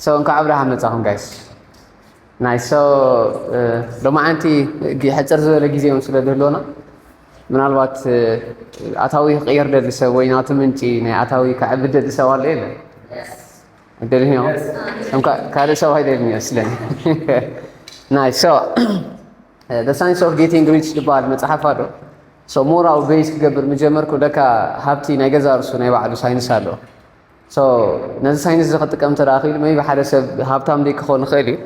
So እንኳዕ ብደሓን መጻኹም ጋይስ። ናይ so ሎማዓንቲ ሕፅር ዝበለ ግዜ እውን ስለ ዝህልወና ምናልባት ኣታዊ ክቕየር ደሊ ሰብ ወይ ናቱ ምንጪ ናይ ኣታዊ ከዕብድ ደሊ ሰብ ኣሎ የለ ደልኒ ካልእ ሰብ ኣይደልን ይመስለኒ ናይ so the science of getting rich ዝበሃል መፅሓፍ ኣሎ። So more ኣብ ቤዝ ክገብር ምጀመርኩ ለካ ሃብቲ ናይ ገዛ ርሱ ናይ ባዕሉ ሳይንስ ኣሎ። So ነዚ ሳይንስ እዚ ክጥቀም እንተ ክኢሉ maybe ሓደ ሰብ ሃብታም ደይ ክኾን ይኽእል እዩ።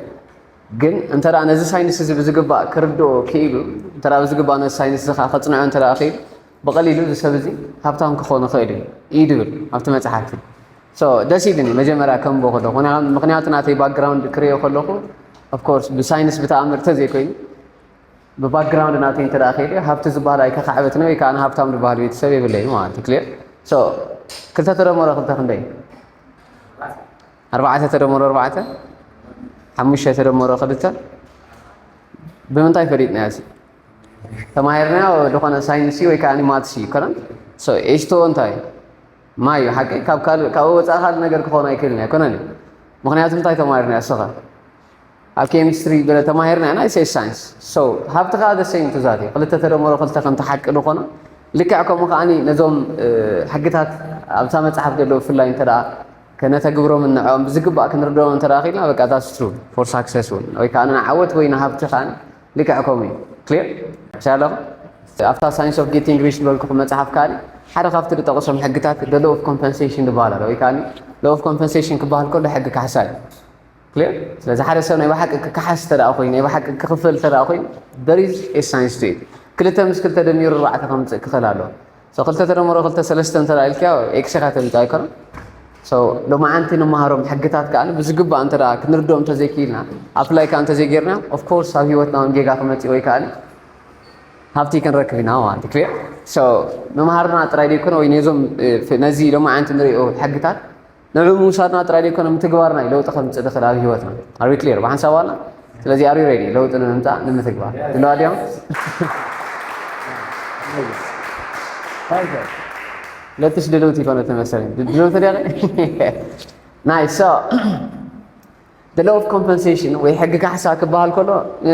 ግን እንተ ነዚ ሳይንስ እዚ ብዝግባእ ክርድኦ ክኢሉ እንተ ብዝግባእ ነዚ ሳይንስ እዚ ከዓ ከፅንዖ እንተ ክኢሉ ብቐሊሉ እዚ ሰብ እዚ ሃብታም ክኾን ይኽእል እዩ እዩ ድብል ኣብቲ መፅሓፍቲ። So ደስ ኢልኒ መጀመርያ ከምቦ ከለኹ ምክንያቱ ናተይ ባክግራውንድ ክሪኦ ከለኹ of course ብሳይንስ ብተኣምር ተዘይኮይኑ ብባክግራውንድ ናተይ እንተ ክኢለ ሃብቲ ዝበሃል ኣይከካዕበትኒ ወይ ከዓ ሃብታም ዝበሃል ቤተሰብ የብለይ ማለት ክሊር። So ክልተ ተደመሮ ክልተ ክንደይ? ኣርባዕተ ተደመሮ ኣርባዕተ ሓሙሽተ ተደመሮ ክልተ ብምንታይ ፈሊጥናዮ? ተማሂርናዮ ዝኾነ ሳይንስ ወይ ከዓ ማትስ ይኮነን። So ኤች ቱ ኦ እንታይ እዩ? ማይ እዩ ሓቂ። ካብ ካልእ ካብኡ ወፃኢ ካልእ ነገር ክኾን ኣይክእልን ኣይኮነን እዩ። ምክንያቱ እንታይ ተማሂርናዮ እስኸ? ኣብ ኬሚስትሪ ገለ ተማሂርና ኢና። It's a science። So ሃብቲ ከዓ the same to that እዩ። ክልተ ተደመሮ ክልተ ከምቲ ሓቂ ዝኾነ ልክዕ ከምኡ ከዓኒ ነዞም ሕግታት ኣብታ መፅሓፍ ዘለዉ ብፍላይ እንተ ከነተግብሮምን ንዕኦም ብዝግባእ ክንርድኦም እንተ ክኢልና በቃ that's true for success እውን ወይ ከዓ ንዓወት ወይ ንሃብቲ ከዓ ልክዕ ከምኡ እዩ። ክሊር ኣለኹ። ኣብታ science of getting rich ዝበልኩኹም መፅሓፍ ከዓ ሓደ ካብቲ ዝጠቕሶም ሕግታት the law of compensation ዝበሃል ኣሎ ወይ ከዓ law of compensation ክበሃል ከሎ ሕጊ ካሕሳ እዩ። ክሊር። ስለዚ ሓደ ሰብ ናይ ብሓቂ ክከሓስ እንተ ኮይኑ ናይ ብሓቂ ክኽፈል እንተ ኮይኑ there is a science to it። ክልተ ምስ ክልተ ደሚሩ ኣርባዕተ ከምፅእ ክኽእል ኣለዎ። So ክልተ ተደመሮ ክልተ ሰለስተ እንተ ኢልካዮ ኤክስ ኢኻ ተምፅእ ኣይኮነን። So ሎማዓንቲ ንመሃሮም ሕግታት ከዓ ብዝግባእ እንተ ክንርድኦም እንተዘይክኢልና ኣፕላይ ከዓ እንተዘይጌርና of course ኣብ ሂወትና እውን ጌጋ ክመፅእ ወይ ከዓ ሃብቲ ክንረክብ ኢና ማለት እዩ። ክሊር። So ምምሃርና ጥራይ ዘይኮነ ወይ ነዞም ነዚ ሎማዓንቲ ንሪኦ ሕግታት ንዕኡ ምውሳድና ጥራይ ዘይኮነ ምትግባርና እዩ ለውጢ ከምፅእ ዝኽእል ኣብ ሂወትና። Are we clear? ብሓንሳብ ዋላ ስለዚ are you ready ለውጢ ንምምፃእ ንምትግባር ድለዋ ድዮም? ለትሽ ድልውቲ ይኮነ ተመሰለኝ ድልውቲ ዲያ ናይ so the law of compensation ወይ ሕጊ ካሕሳ ክበሃል ከሎ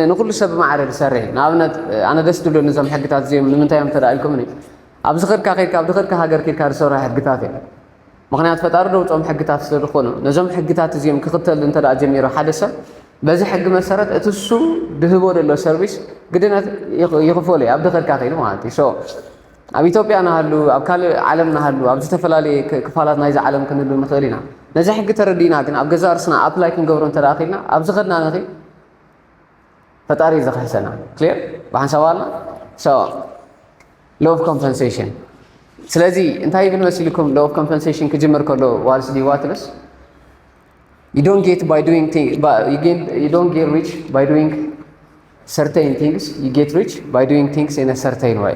ንኩሉ ሰብ ብማዕረ ዝሰርሕ እዩ። ንኣብነት ኣነ ደስ ድብሎ ነዞም ሕግታት እዚኦም ንምንታይ እዮም ተዳኢልኩምኒ ኣብ ዝኸድካ ከድካ ኣብ ዝኸድካ ሃገር ከድካ ዝሰርሑ ሕግታት እዮም። ምክንያቱ ፈጣሪ ደውፆም ሕግታት ስለ ዝኾኑ ነዞም ሕግታት እዚኦም ክኽተል እንተ ጀሚሩ ሓደ ሰብ በዚ ሕጊ መሰረት እቲ እሱ ድህቦ ዘሎ ሰርቪስ ግድነት ይኽፈሉ ኣብ ድኸድካ ከይዱ ማለት እዩ። ኣብ ኢትዮጵያ ንሃሉ ኣብ ካልእ ዓለም ንሃሉ ኣብ ዝተፈላለየ ክፋላት ናይዚ ዓለም ክንህሉ ንኽእል ኢና። ነዚ ሕጊ ተረዲእና ግን ኣብ ገዛ ርስና ኣፕላይ ክንገብሮ እንተ ክኢልና ኣብ ዝኸድና ንኽእል ፈጣሪ እዩ ዝኽሕሰና። ክሊር ብሓንሳብ ኣልና ሎ ኦፍ ኮምፐንሴሽን። ስለዚ እንታይ ይብል መሲልኩም ሎ ኦፍ ኮምፐንሴሽን ክጅምር ከሎ ዋልስ ዲዋትለስ you don't get by doing thing you don't get rich by doing certain things you get rich by doing things in a certain way።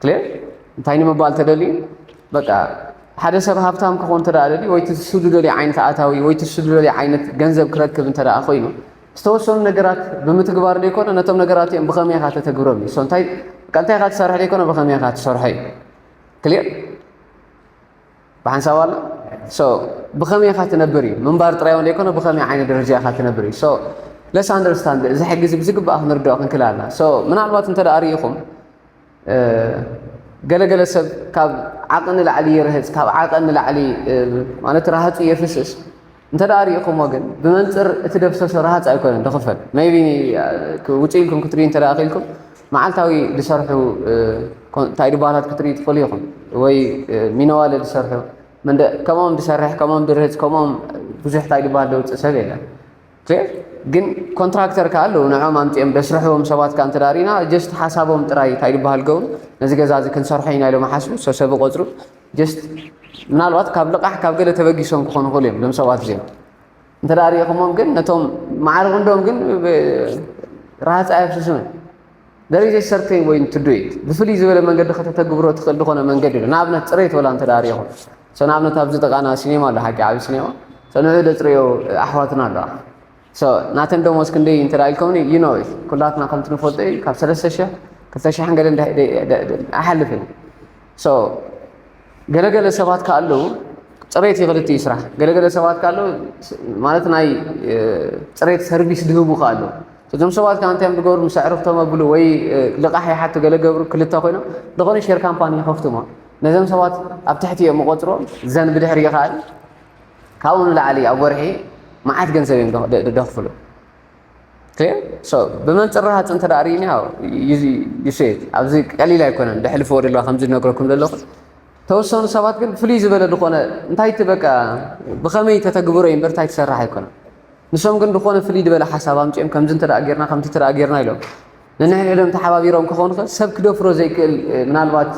ክሊር እንታይ ንምባል ተደልዩ በቃ ሓደ ሰብ ሃብታም ክኾን ተደኣ ደልዩ ወይ ትሱ ዝደልዩ ዓይነት ኣታዊ ወይ ትሱ ዝደልዩ ዓይነት ገንዘብ ክረክብ እንተ ደኣ ኮይኑ ዝተወሰኑ ነገራት ብምትግባር ዘይኮነ ነቶም ነገራት እዮም ብኸመይ ኢኻ ተተግብሮም እዩ። እንታይ በቃ እንታይ ኢኻ ትሰርሕ ዘይኮነ ብኸመይ ኢኻ ትሰርሖ እዩ። ክሊር ብሓንሳብ ኣሎ። ብኸመይ ኢኻ ትነብር እዩ ምንባር ጥራይ ዘይኮነ ብኸመይ ዓይነት ደረጃ ኢኻ ትነብር እዩ። ለስ ኣንደርስታንድ እዚ ሕጊ እዚ ብዝግባእ ክንርድኦ ክንክእል ኣለና። ምናልባት እንተ ደኣ ርኢኹም ገለገለ ሰብ ካብ ዓቐን ንላዕሊ ይርህፅ፣ ካብ ዓቐን ንላዕሊ ማለት ረሃፁ የፍስስ። እንተ ደኣ ርኢኹሞ ግን ብመንፅር እቲ ደፍሰሶ ረሃፅ ኣይኮነን ዝኽፈል። ሜይቢ ውፅእ ኢልኩም ክትርእዩ እንተ ደኣ ክኢልኩም መዓልታዊ ዝሰርሑ እንታይ ድባላት ክትርእዩ ትኽእሉ ኢኹም። ወይ ሚነዋለ ዝሰርሑ መንደ ከምኦም ዝሰርሕ ከምኦም ዝርህፅ ከምኦም ብዙሕ እንታይ ድባል ዘውፅእ ሰብ የለን። ግን ኮንትራክተር ከ ኣለዉ ንዕኦም ኣምፂኦም ደስርሕዎም ሰባት ከ እንተ ዳሪና ጀስት ሓሳቦም ጥራይ እንታይ ዝበሃል ገብሩ ነዚ ገዛ እዚ ክንሰርሖ ኢና ኢሎም ሓስቡ ሰሰብ ቆፅሩ ጀስት ምናልባት ካብ ልቃሕ ካብ ገለ ተበጊሶም ክኾኑ ይኽእሉ እዮም ዞም ሰባት እዚኦም እንተ ዳሪኹሞም ግን ነቶም ማዕረ ክንዶም ግን ረሃፃ ኣየፍስስምን። There is a certain way to do it ብፍልይ ዝበለ መንገዲ ከተተግብሮ ትኽእል ዝኾነ መንገዲ ኣሎ። ንኣብነት ፅሬት ወላ እንተ ዳሪኹም ንኣብነት ኣብዚ ጥቓና ሲኔማ ኣሎ ሓቂ ዓብዪ ሲኔማ ንዑ ደፅርዮ ኣሕዋትና ኣለዋ። ናተን ደሞዝ ክንደይ እንተ ኢልኮምኒ you know ኩላትና ከምቲ ንፈልጦ እዩ ካብ ሰለስተ ሽሕ ክልተ ሽሕ ገለ ኣይሓልፍን። ገለገለ ሰባት ከ ኣለዉ ፅሬት እዩ ክልቲኡ ስራሕ። ገለገለ ሰባት ካሉ ማለት ናይ ፅሬት ሰርቪስ ድህቡ ካሉ እዞም ሰባት ከዓ እንታይ እዮም ዝገብሩ? ምስ ኣዕሩኽቶም ኣብሉ ወይ ልቓሕ ይሓቱ፣ ገለ ገብሩ፣ ክልተ ኮይኖም ዝኾነ ሼር ካምፓኒ ይኸፍቱ እሞ ነዞም ሰባት ኣብ ትሕቲ እዮም መቆፅሮም። ዘን ብድሕሪ ከዓ ካብኡ ንላዕሊ ኣብ ወርሒ መዓት ገንዘብ እዮም ደኽፍሉ። ብመንፅር ረሃፅ እንተ ርእዩኒ ይሴት ኣብዚ ቀሊል ኣይኮነን። ደሕልፍዎ ደለዋ ከምዚ ዝነግረኩም ዘለኹ ተወሰኑ ሰባት ግን ፍልይ ዝበለ ዝኾነ እንታይ እቲ በቃ ብኸመይ ተተግብሮ እዩ እምበር እንታይ ትሰርሕ ኣይኮነን። ንሶም ግን ዝኾነ ፍልይ ዝበለ ሓሳብ ኣምፅኦም ከምዚ እንተ ጌርና ከምዚ እንተ ጌርና ኢሎም ነንሕድሕዶም ተሓባቢሮም ክኾኑ ሰብ ክደፍሮ ዘይክእል ምናልባት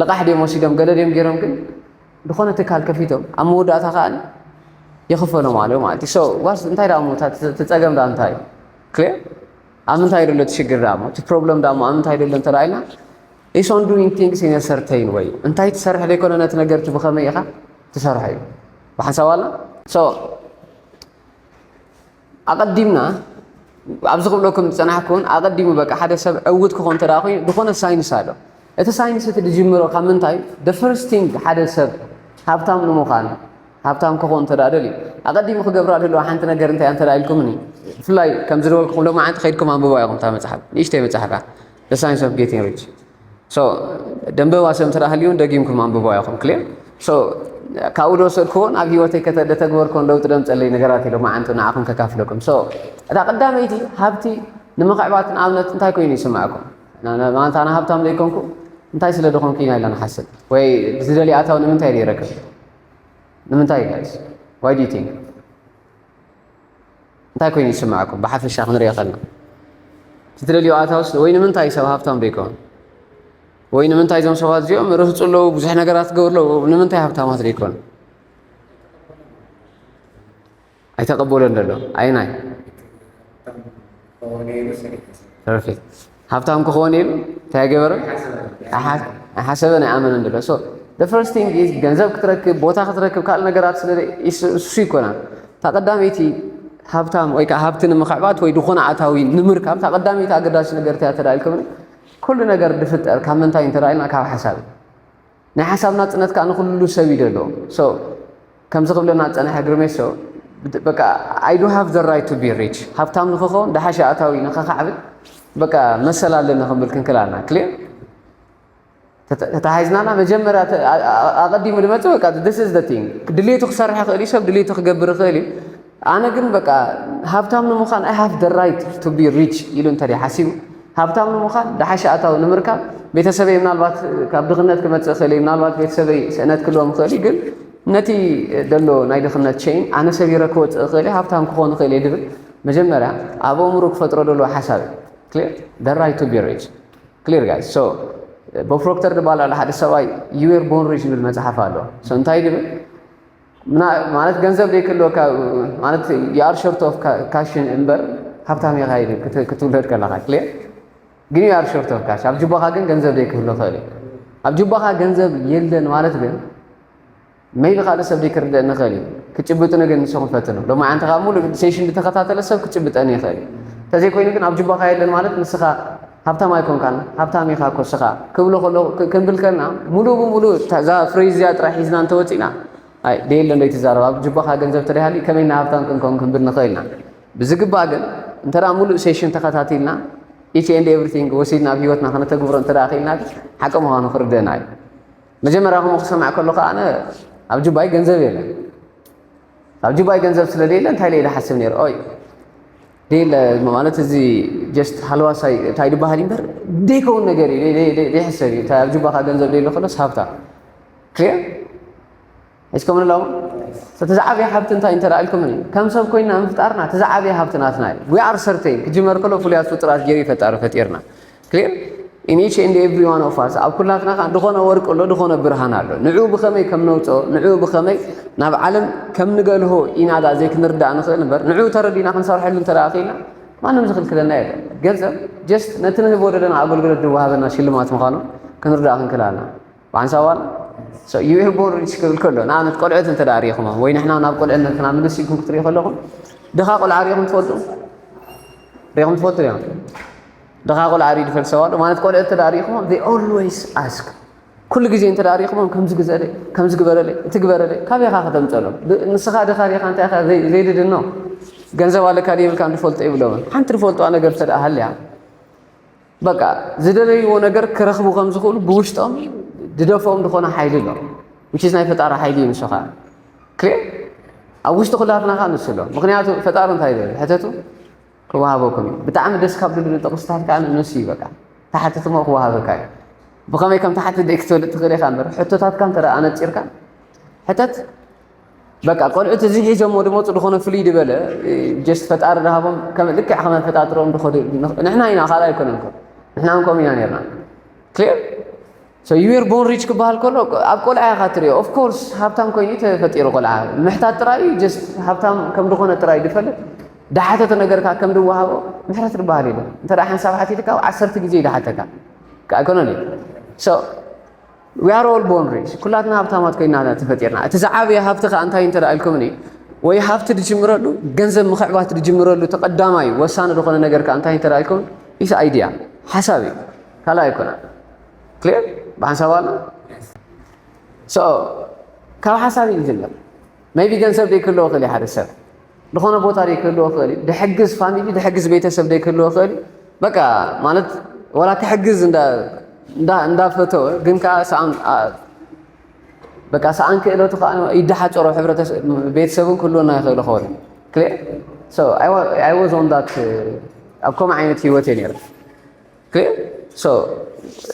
ልቓሕ ድዮም ወሲዶም ገለ ድዮም ገይሮም ግን ዝኾነ ትካል ከፊቶም ኣብ መወዳእታ ከዓ ይኽፈሎም ኣለዉ ማለት እዩ። ዋስ እንታይ ደኣ እቲ ፀገም ደኣ እንታይ እዩ? ክሊር ኣብ ምንታይ ደሎ እቲ ሽግር ደኣ እቲ ፕሮብለም ደኣ ኣብ ምንታይ ደሎ እንተ ኢልና is on doing things in a certain way እንታይ ትሰርሕ ዘይኮነ ነቲ ነገር እቲ ብኸመይ ኢኻ ትሰርሖ እዩ ብሓንሳብ ኣላ ኣቐዲምና ኣብዚ ክብለኩም ዝፀናሕኩ እውን ኣቐዲሙ በቃ ሓደ ሰብ ዕውት ክኾን እንተ ኮይኑ ዝኾነ ሳይንስ ኣሎ። እቲ ሳይንስ እቲ ዝጅምሮ ካብ ምንታይ the first thing ሓደ ሰብ ሃብታም ንምዃን ሃብታም ክኾን እንተ ደልዩ ኣቐዲሙ ክገብራ ዘለዎ ሓንቲ ነገር እንታይ እንተ ኢልኩምኒ ብፍላይ ከም ዝበልኩኹም ሎማዓንቲ ከይድኩም ኣንብባ ኢኹም እታ መፅሓፍ ንእሽተይ መፅሓፍ እያ The Science of Getting Rich ደንበባ ሰብ እንተ ሃልዩን ደጊምኩም ኣንብቦ ኢኹም ክሊር ካብኡ ዝወሰድክዎን ኣብ ህይወተይ ከተተግበርክዎን ለውጢ ዘምፀለይ ነገራት ኢሎም መዓንቱ ንዓኹም ከካፍለኩም እታ ቀዳመይቲ ሃብቲ ንምኽዕባት ንኣብነት እንታይ ኮይኑ ይስምዐኩም ማለት ኣነ ሃብታም ዘይኮንኩ እንታይ ስለ ዝኾንኩ ኢና ኢልና ንሓስብ ወይ ዝደልዮ ኣታዊ ንምንታይ ይረክብ ንምንታይ guys why do you think እንታይ ኮይኑ ይስምዓኩም ብሓፈሻ ክንሪኦ ከለና እቲ ትደልዮ ኣታውስ ወይ ንምንታይ ሰብ ሃብታም ዘይኮኑ ወይ ንምንታይ እዞም ሰባት እዚኦም ርህፁ ኣለዉ ብዙሕ ነገራት ክገብሩ ኣለዉ ንምንታይ ሃብታማት ዘይኮኑ ኣይተቐበሎን ዘሎ ኣይናይ perfect ሃብታም ክኸውን ኢሉ እንታይ ገበረ ኣይሓሰበን ኣይኣመነን ዘሎ so the first thing is ገንዘብ ክትረክብ ቦታ ክትረክብ ካልእ ነገራት ስለ እሱ ይኮና እታ ቀዳመይቲ ሃብታም ወይ ከዓ ሃብቲ ንምኽዕባት ወይ ዝኾነ ኣታዊ ንምርካብ እታ ቀዳመይቲ ኣገዳሲ ነገር እያ ተዳኢልኩም ኩሉ ነገር ዝፍጠር ካብ ምንታይ እንተዳኢልና ካብ ሓሳብ ናይ ሓሳብ ናፅነት ከዓ ንኩሉ ሰብ እዩ ደሎ so ከምዚ ክብለና ዝፀንሐ ግርሜሶ በቃ I do have the right to be rich ሃብታም ንክኸውን ደሓሸ ኣታዊ ንክካዕብል በቃ መሰል ኣለኒ ክንብል ክንክል ኣለና clear ተታሒዝናና መጀመርያ ኣቐዲሙ ዝመፅእ በቃ this is the thing ድሌቱ ክሰርሕ ይኽእል እዩ ሰብ ድሌቱ ክገብር ይኽእል እዩ ኣነ ግን በቃ ሃብታም ንምዃን I have the right to be rich ኢሉ እንተ ሓሲቡ ሃብታም ንምዃን ዝሓሸ ኣታዊ ንምርካብ ቤተሰበይ ምናልባት ካብ ድኽነት ክመፅእ ይኽእል እዩ ምናልባት ቤተሰበይ ስእነት ክልዎም ይኽእል እዩ ግን ነቲ ዘሎ ናይ ድኽነት ሸይን ኣነ ሰቢረ ክወፅእ ይኽእል እዩ ሃብታም ክኾን ይኽእል እየ ዝብል መጀመርያ ኣብ ኣእምሮ ክፈጥሮ ዘለዎ ሓሳብ እዩ the right to be rich clear guys so ቦብ ፕሮክተር ዝበሃል ኣሎ ሓደ ሰብኣይ you were born rich ዝብል መፅሓፍ ኣሎ so እንታይ ዝብል ማለት ገንዘብ ዘይክህልወካ ማለት you are short of cash እምበር ሃብታም ኢኻ ክትውለድ ከለኻ clear ግን you are short of cash ኣብ ጅባኻ ግን ገንዘብ ዘይክህሉ ይኽእል እዩ ኣብ ጅባኻ ገንዘብ የለን ማለት ግን maybe ካልእ ሰብ ዘይክርደእ ንኽእል እዩ ክጭብጥኒ ግን ንሱ ክንፈትኑ ሎማዓንቲ ካብ ሙሉእ ሴሽን ዝተኸታተለ ሰብ ክጭብጠኒ ይኽእል እዩ እንተዘይኮይኑ ግን ኣብ ጅባኻ የለን ማለት ንስኻ ሃብታም ኣይኮንካን ሃብታም ኢኻ እኮ ስኻ ክብሎ ከሎ ክንብል ከልና ሙሉእ ብሙሉእ እዛ ፍሬዝ እዚኣ ጥራሕ ሒዝና እንተወፂእና ኣይ ደየለ እንዶ ይትዛረብ ኣብ ጅባኻ ገንዘብ ተደይሃሊ ከመይና ሃብታም ክንከውን ክንብል ንኽእል ኢና ብዝግባእ ግን እንተ ሙሉእ ሴሽን ተኸታቲልና each and everything ወሲድና ኣብ ህይወትና ከነተግብሮ እንተ ክኢልና ሓቂ ምዃኑ ክርደና እዩ መጀመርያ ከምኡ ክሰማዕ ከለኹ ኣነ ኣብ ጅባይ ገንዘብ የለን ኣብ ጅባይ ገንዘብ ስለ ደየለ እንታይ ኢለ ዝሓስብ ነይረ ኦይ ደየለ ማለት እዚ just ሃልዋሳይ እንታይ ዝበሃል እምበር ደይከውን ነገር እዩ ደይሕሰብ እዩ እንታይ ኣብ ጅባኻ ገንዘብ ደየለ ከሎስ ሃብታ ክሊር ሒዝኩም ኣለኹም እቲ ዝዓበየ ሃብቲ እንታይ እንተ ኢልኩምኒ ከም ሰብ ኮይና ምፍጣርና እቲ ዝዓበየ ሃብቲ ናትና እዩ we are certain ክጅመር ከሎ ፍሉያት ፍጡራት ገይሩ ፈጣሪ ፈጢርና clear in each and every one of us ኣብ ኩላትና ከዓ ዝኾነ ወርቂ ኣሎ ዝኾነ ብርሃን ኣሎ ንዕኡ ብኸመይ ከም ነውፅኦ ንዕኡ ብኸመይ ናብ ዓለም ከም ንገልሆ ኢና ዳ ዘይክንርዳእ ንኽእል እምበር ንዕኡ ተረዲእና ክንሰርሐሉ እንተ ክኢልና ማንም ዝኽልክለና የለን ገንዘብ just ነቲ ንህቦ ዘለና ኣገልግሎት ዝወሃበና ሽልማት ምዃኑ ክንርዳእ ክንክላልና ብሓንሳብ ዋላ ዩ ኤፍ ቦን ሪች ክብል ከሎ ንኣብነት ቆልዑት እንተ ሪኢኹሞም ወይ ንሕና ናብ ቆልዕነትና ምልስ ኢልኩም ክትሪኡ ከለኹም ድኻ ቆልዓ ሪኢኹም ትፈልጡ ሪኢኹም ትፈልጡ እዮም ድኻ ቆልዓ ሪኢ ዝፈልጥ ሰብ ኣሎ ማለት ቆልዑት እንተ ሪኢኹሞም they always ask ኩሉ ግዜ እንተ ደኣ ሪእኹሞም፣ "ከምዚ ግዘለይ፣ ከምዚ ግበረለይ፣ እቲ ግበረለይ"፣ ካበይ ኢኻ ከተምፀሎም? ብ-፣ ንስኻ ድኻ ዲኻ፣ እንታይ ኢኻ ዘይ-፣ ዘይድድኖ? ገንዘብ ኣለካ ድዩ የብልካን ዝፈልጦ ይብሎምን። ሓንቲ ዝፈልጦ ነገር እንተ ደኣ ሃልያ፣ በቃ ዝደለይዎ ነገር ክረኽቡ ከም ዝኽእሉ ብውሽጦም ድደፍኦም ዝኾነ ሓይሊ ኣሎ። Which is ናይ ፈጣሪ ሓይሊ እዩ ንሱ ኸዓ። ክሊር? ኣብ ውሽጢ ኩላትና ኸዓ ንሱ ኣሎ። ምኽንያቱ ፈጣሪ እንታይ ይብል? ሕተቱ ክወሃበኩም እዩ። ብጣዕሚ ደስ ካብ ዝብሉ ጥቕስታት ከዓ ንሱ እዩ። በቃ ተሓትት እሞ ክወሃበካ እዩ። ብኸመይ ከም ትሓትት ደይ ክትፈልጥ ትኽእል ኢኻ እምበር፣ ሕቶታትካ እንተ ደኣ ኣነጺርካ ሕተት። በቃ ቆልዑት እዚ ሒዞሞ ዝመፁ ዝኾነ ፍልይ ዝበለ፣ just ፈጣሪ ዝሃቦም፣ ከም ልክዕ ከም ኣፈጣጥሮም ዝኸዱ፣ ንሕና ኢና፣ ካልእ ኣይኮነን እኮ። ንሕና እውን ከምኡ ኢና ነርና። ክሊር? So you were born rich ክበሃል ከሎ ኣብ ቆልዓ ኢኻ ትሪኦ። Of course ሃብታም ኮይኑ እዩ ተፈጢሩ ቆልዓ። ምሕታት ጥራይ እዩ፣ just ሃብታም ከም ዝኾነ ጥራይ ዝፈልጥ። ዝሓተተ ነገር ከዓ ከም ዝወሃቦ ምሕረት ዝበሃል የለን። እንተ ደኣ ሓንሳብ ሓቲትካ፣ ዓሰርተ ግዜ እዩ ዝሓተካ። ከ-፣ ኣይኮነን እዩ። So we are all born rich። ኩላትና ሃብታማት ኮይና ኢና ተፈጢርና። እቲ ዝዓበየ ሃብቲ ከዓ እንታይ እንተ ደኣ ኢልኩምኒ፣ ወይ ሃብቲ ዝጅምረሉ፣ ገንዘብ ምኽዕባት ዝጅምረሉ፣ እቲ ቀዳማይ ወሳኒ ዝኾነ ነገር ከዓ እንታይ እንተ ደኣ ኢልኩም፣ is idea፣ ሓሳብ እዩ። ካልእ ኣይኮነን። ክሊር? ብሓንሳብ ኣሎ? So ካብ ሓሳብ እዩ ዝጅምር። Maybe ገንዘብ ደይ ክህልዎ ይኽእል እዩ ሓደ ሰብ። ዝኾነ ቦታ ደይ ክህልዎ ይኽእል እዩ። ድሕግዝ ፋሚሊ፣ ድሕግዝ ቤተሰብ ደይ ክህልዎ ይኽእል እዩ። በቃ ማለት ዋላ ክሕግዝ እንዳ-፣ እንዳ-፣ እንዳፈተወ ግን ከዓ ሰኣን-፣ ኣ-፣ በቃ ሰኣን ክእለቱ ከዓ ይደሓፀሮ፣ ሕብረተሰብ፣ ቤተሰብን ክህልወና ይኽእል ይኸውን። ክሊር? So I wa-፣ I was on that፣ ኣብ ከምኡ ዓይነት ህይወት እየ ነይረ። ክሊር? So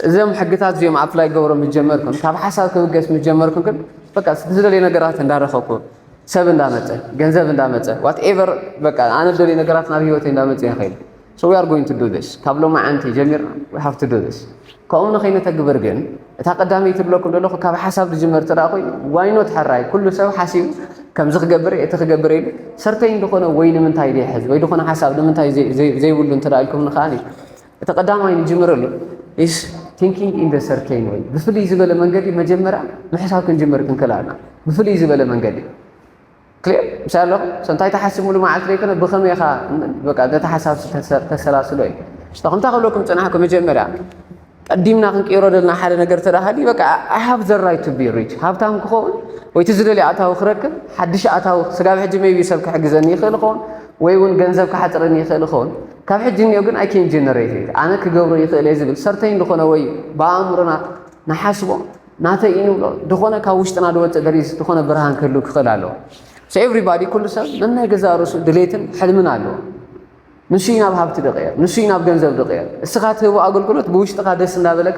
እዞም ሕግታት እዚኦም ኣፕላይ ክገብሮም ምስ ጀመርኩን፣ ካብ ሓሳብ ክብገስ ምስ ጀመርኩን ግን በቃ ዝደልዮ ነገራት እንዳረኸብኩ፣ ሰብ እንዳመፀ፣ ገንዘብ እንዳመፀ፣ ዋትኤቨር፣ በቃ ኣነ ዝደልዮ ነገራት ናብ ህይወተይ እንዳመፀ ይኸይድ። So we are going to do this። ካብ ሎማዓንቲ ጀሚርና we have to do this። ከምኡ ንኸይነተግብር ግን እታ ቀዳመይቲ ዝብለኩም ዘለኹ ካብ ሓሳብ ዝጅመር እንተ ደኣ ኮይኑ፣ why not ሕራይ ኩሉ ሰብ ሓሲቡ ከምዚ ክገብር እየ፣ እቲ ክገብር እየ ኢሉ ሰርተይን ዝኾነ ወይ ንምንታይ ዘይሕዝ ወይ ዝኾነ ሓሳብ ንምንታይ ዘይ-፣ ዘይ-፣ ዘይብሉ እንተ ደኣ ኢልኩም ንኸኣኒ፣ እቲ ቀዳማይ ንጅምረሉ is thinking in the certain way። ብፍልይ ዝበለ መንገዲ መጀመርያ ምሕሳብ ክንጅምር ክንክእል ኣለና። ብፍልይ ዝበለ መንገዲ። ክሊር? ምሳሌ ኣለኹ፣ ሰ-፣ እንታይ ትሓስብ ሙሉ መዓልቲ ዘይኮነ፣ ብኸመይ ኢኻ በቃ ነቲ ሓሳብ ተሰ-፣ ተሰላስሎ እዩ። እስቶ ከምታ ክብለኩም ዝጸናሕኩ መጀመርያ፣ ቀዲምና ክንቅይሮ ደልና ሓደ ነገር ተዳሃሊ፣ በቃ I have the right to be rich። ሃብታም ክኸውን ወይ እቲ ዝደልዮ ኣታዊ ክረክብ፣ ሓድሽ ኣታዊ፣ ስጋብ ሕጂ maybe ሰብ ክሕግዘኒ ይኽእል ይኸውን፣ ወይ እውን ገንዘብ ክሓጽረኒ ይኽእል ይኸውን። ካብ ሕጂ እኒኦ ግን I can generate it። ኣነ ክገብሮ ይኽእል እየ ዝብል ሰርተይን ዝኾነ ወይ ብኣእምሮና ንሓስቦ፣ ናተይ እዩ ንብሎ፣ ዝኾነ ካብ ውሽጥና ዝወፅእ there is ዝኾነ ብርሃን ክህሉ ክኽእል ኣለዎ። So everybody፣ ኩሉ ሰብ ነናይ ገዛእ ርእሱ ድሌትን ሕልምን ኣለዎ። ንሱ እዩ ናብ ሃብቲ ዝቕየር፣ ንሱ እዩ ናብ ገንዘብ ዝቕየር። እስኻ ትህቦ ኣገልግሎት ብውሽጥኻ ደስ እንዳበለካ፣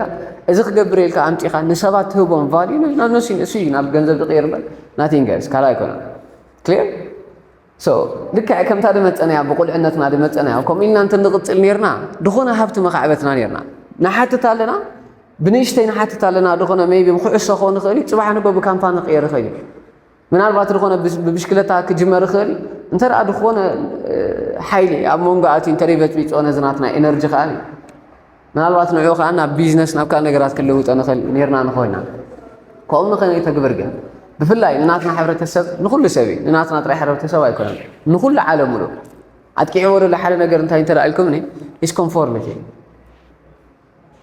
እዚ ክገብር ኢልካ ኣምፂኻ ንሰባት ትህቦም ቫልዩ፣ ናብ ንሱ እዩ፣ ንሱ እዩ ናብ ገንዘብ ዝቕየር እምበር nothing else፣ ካልእ ኣይኮነን። ክሊር? So ልክዕ ከምታ ዝመፀናያ፣ ብቁልዕነትና ዝመፀናያ፣ ከምኡ ኢልና እንተንቕፅል ነርና፣ ዝኾነ ሃብቲ መኻዕበትና ነርና። ንሓትት ኣለና፣ ብንእሽተይ ንሓትት ኣለና፣ ዝኾነ maybe ብኩዕሶ ክኸውን ይኽእል እዩ፣ ፅባሕ ንጎ ብካምፓኒ ክቕየር ይኽእል እዩ። ምናልባት ዝኾነ ብስ-፣ ብብሽክለታ ክጅመር ይኽእል እዩ። እንተ ደኣ ዝኾነ፣ እ፣ ሓይሊ ኣብ መንጎ ኣትዩ እንተ በፅቢፅኦ ነዚ ናትና ኤነርጂ ከኣ ምናልባት ንዑ ከኣ ናብ ቢዝነስ፣ ናብ ካልእ ነገራት ክንልውጦ ንኽእል ነርና ንኾይና። ከምኡ ንኸይተግብር ግን፣ ብፍላይ ንናትና ሕብረተሰብ፣ ንኹሉ ሰብ እዩ፣ ንናትና ጥራይ ሕብረተሰብ ኣይኮነን፣ ንኹሉ ዓለም ሙሉእ ኣጥቂዕዎ ዘሎ ሓደ ነገር እንታይ እንተ ደኣ ኢልኩምኒ፣ is conformity።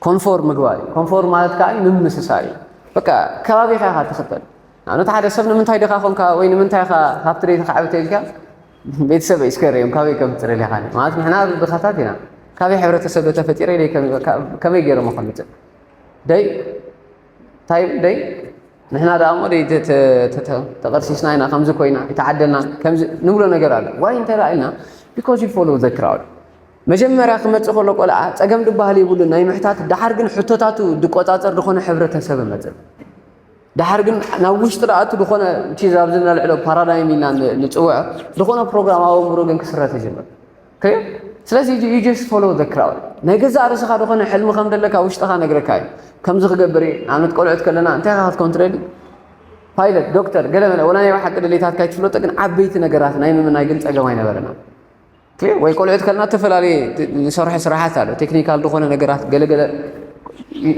ኮንፎርም ምግባር እዩ። ኮንፎርም ማለት ከኣ ምምስሳል እዩ። በቃ ከባቢኻ ኢኻ ትኽተል። ንኣብነት ሓደ ሰብ ንምንታይ ዲኻ ኾንካ ወይ ንምንታይ ኢኻ ሃብቲ ደይ ተኻዕብተ ኢልካ ቤተሰብ እስከ ርእዮም ካበይ ከምፅእ ደሊኻ ማለት ንሕና ድኻታት ኢና። ካበይ ሕብረተሰብ ዶ ተፈጢረ ኢለ ከመይ፣ ከመይ ገይሮም ከምፅእ ደይ እንታይ ደይ ንሕና ደኣ እሞ ደይ ተ-፣ ተ-፣ ተ-፣ ተ-፣ ተቐርሲስና ኢና፣ ከምዚ ኮይና፣ ይተዓደልና፣ ከምዚ ንብሎ ነገር ኣሎ። ዋይ እንተ ደኣ ኢልና፣ because you follow the crowd። መጀመርያ ክመጽእ ከሎ ቆልዓ ጸገም ዝበሃል የብሉን ናይ ምሕታት፣ ደሓር ግን ሕቶታቱ ዝቆጻጸር ዝኾነ ሕብረተሰብ ይመጽእ። ደሓር ግን ናብ ውሽጢ ደኣ እቲ ዝኾነ እቲ ኣብዚ ነልዕሎ ፓራዳይም ኢልና ን-፣ ንጽውዖ ዝኾነ ፕሮግራም ኣብ ኣእምሮ ግን ክስረት ይጅምር። ክሊር? ስለዚ you just follow the crowd። ናይ ገዛእ ርእስኻ ዝኾነ ሕልሚ ከም ዘለካ ውሽጥኻ ነግረካ እዩ። ከምዚ ክገብር እየ፣ ንኣብነት ቆልዑት ከለና እንታይ ኢኻ ክትከውን ትደሊ? ፓይለት፣ ዶክተር፣ ገለ መለ፣ ወላ ናይ ብሓቂ ድሌታትካ ኣይትፍለጦ፣ ግን ዓበይቲ ነገራት ናይ ምምናይ ግን ጸገም ኣይነበረና። ክሊር? ወይ ቆልዑት ከለና ዝተፈላለየ ት-፣ ንሰርሖ ስራሓት ኣሎ፣ ቴክኒካል ዝኾነ ነገራት፣ ገለ ገለ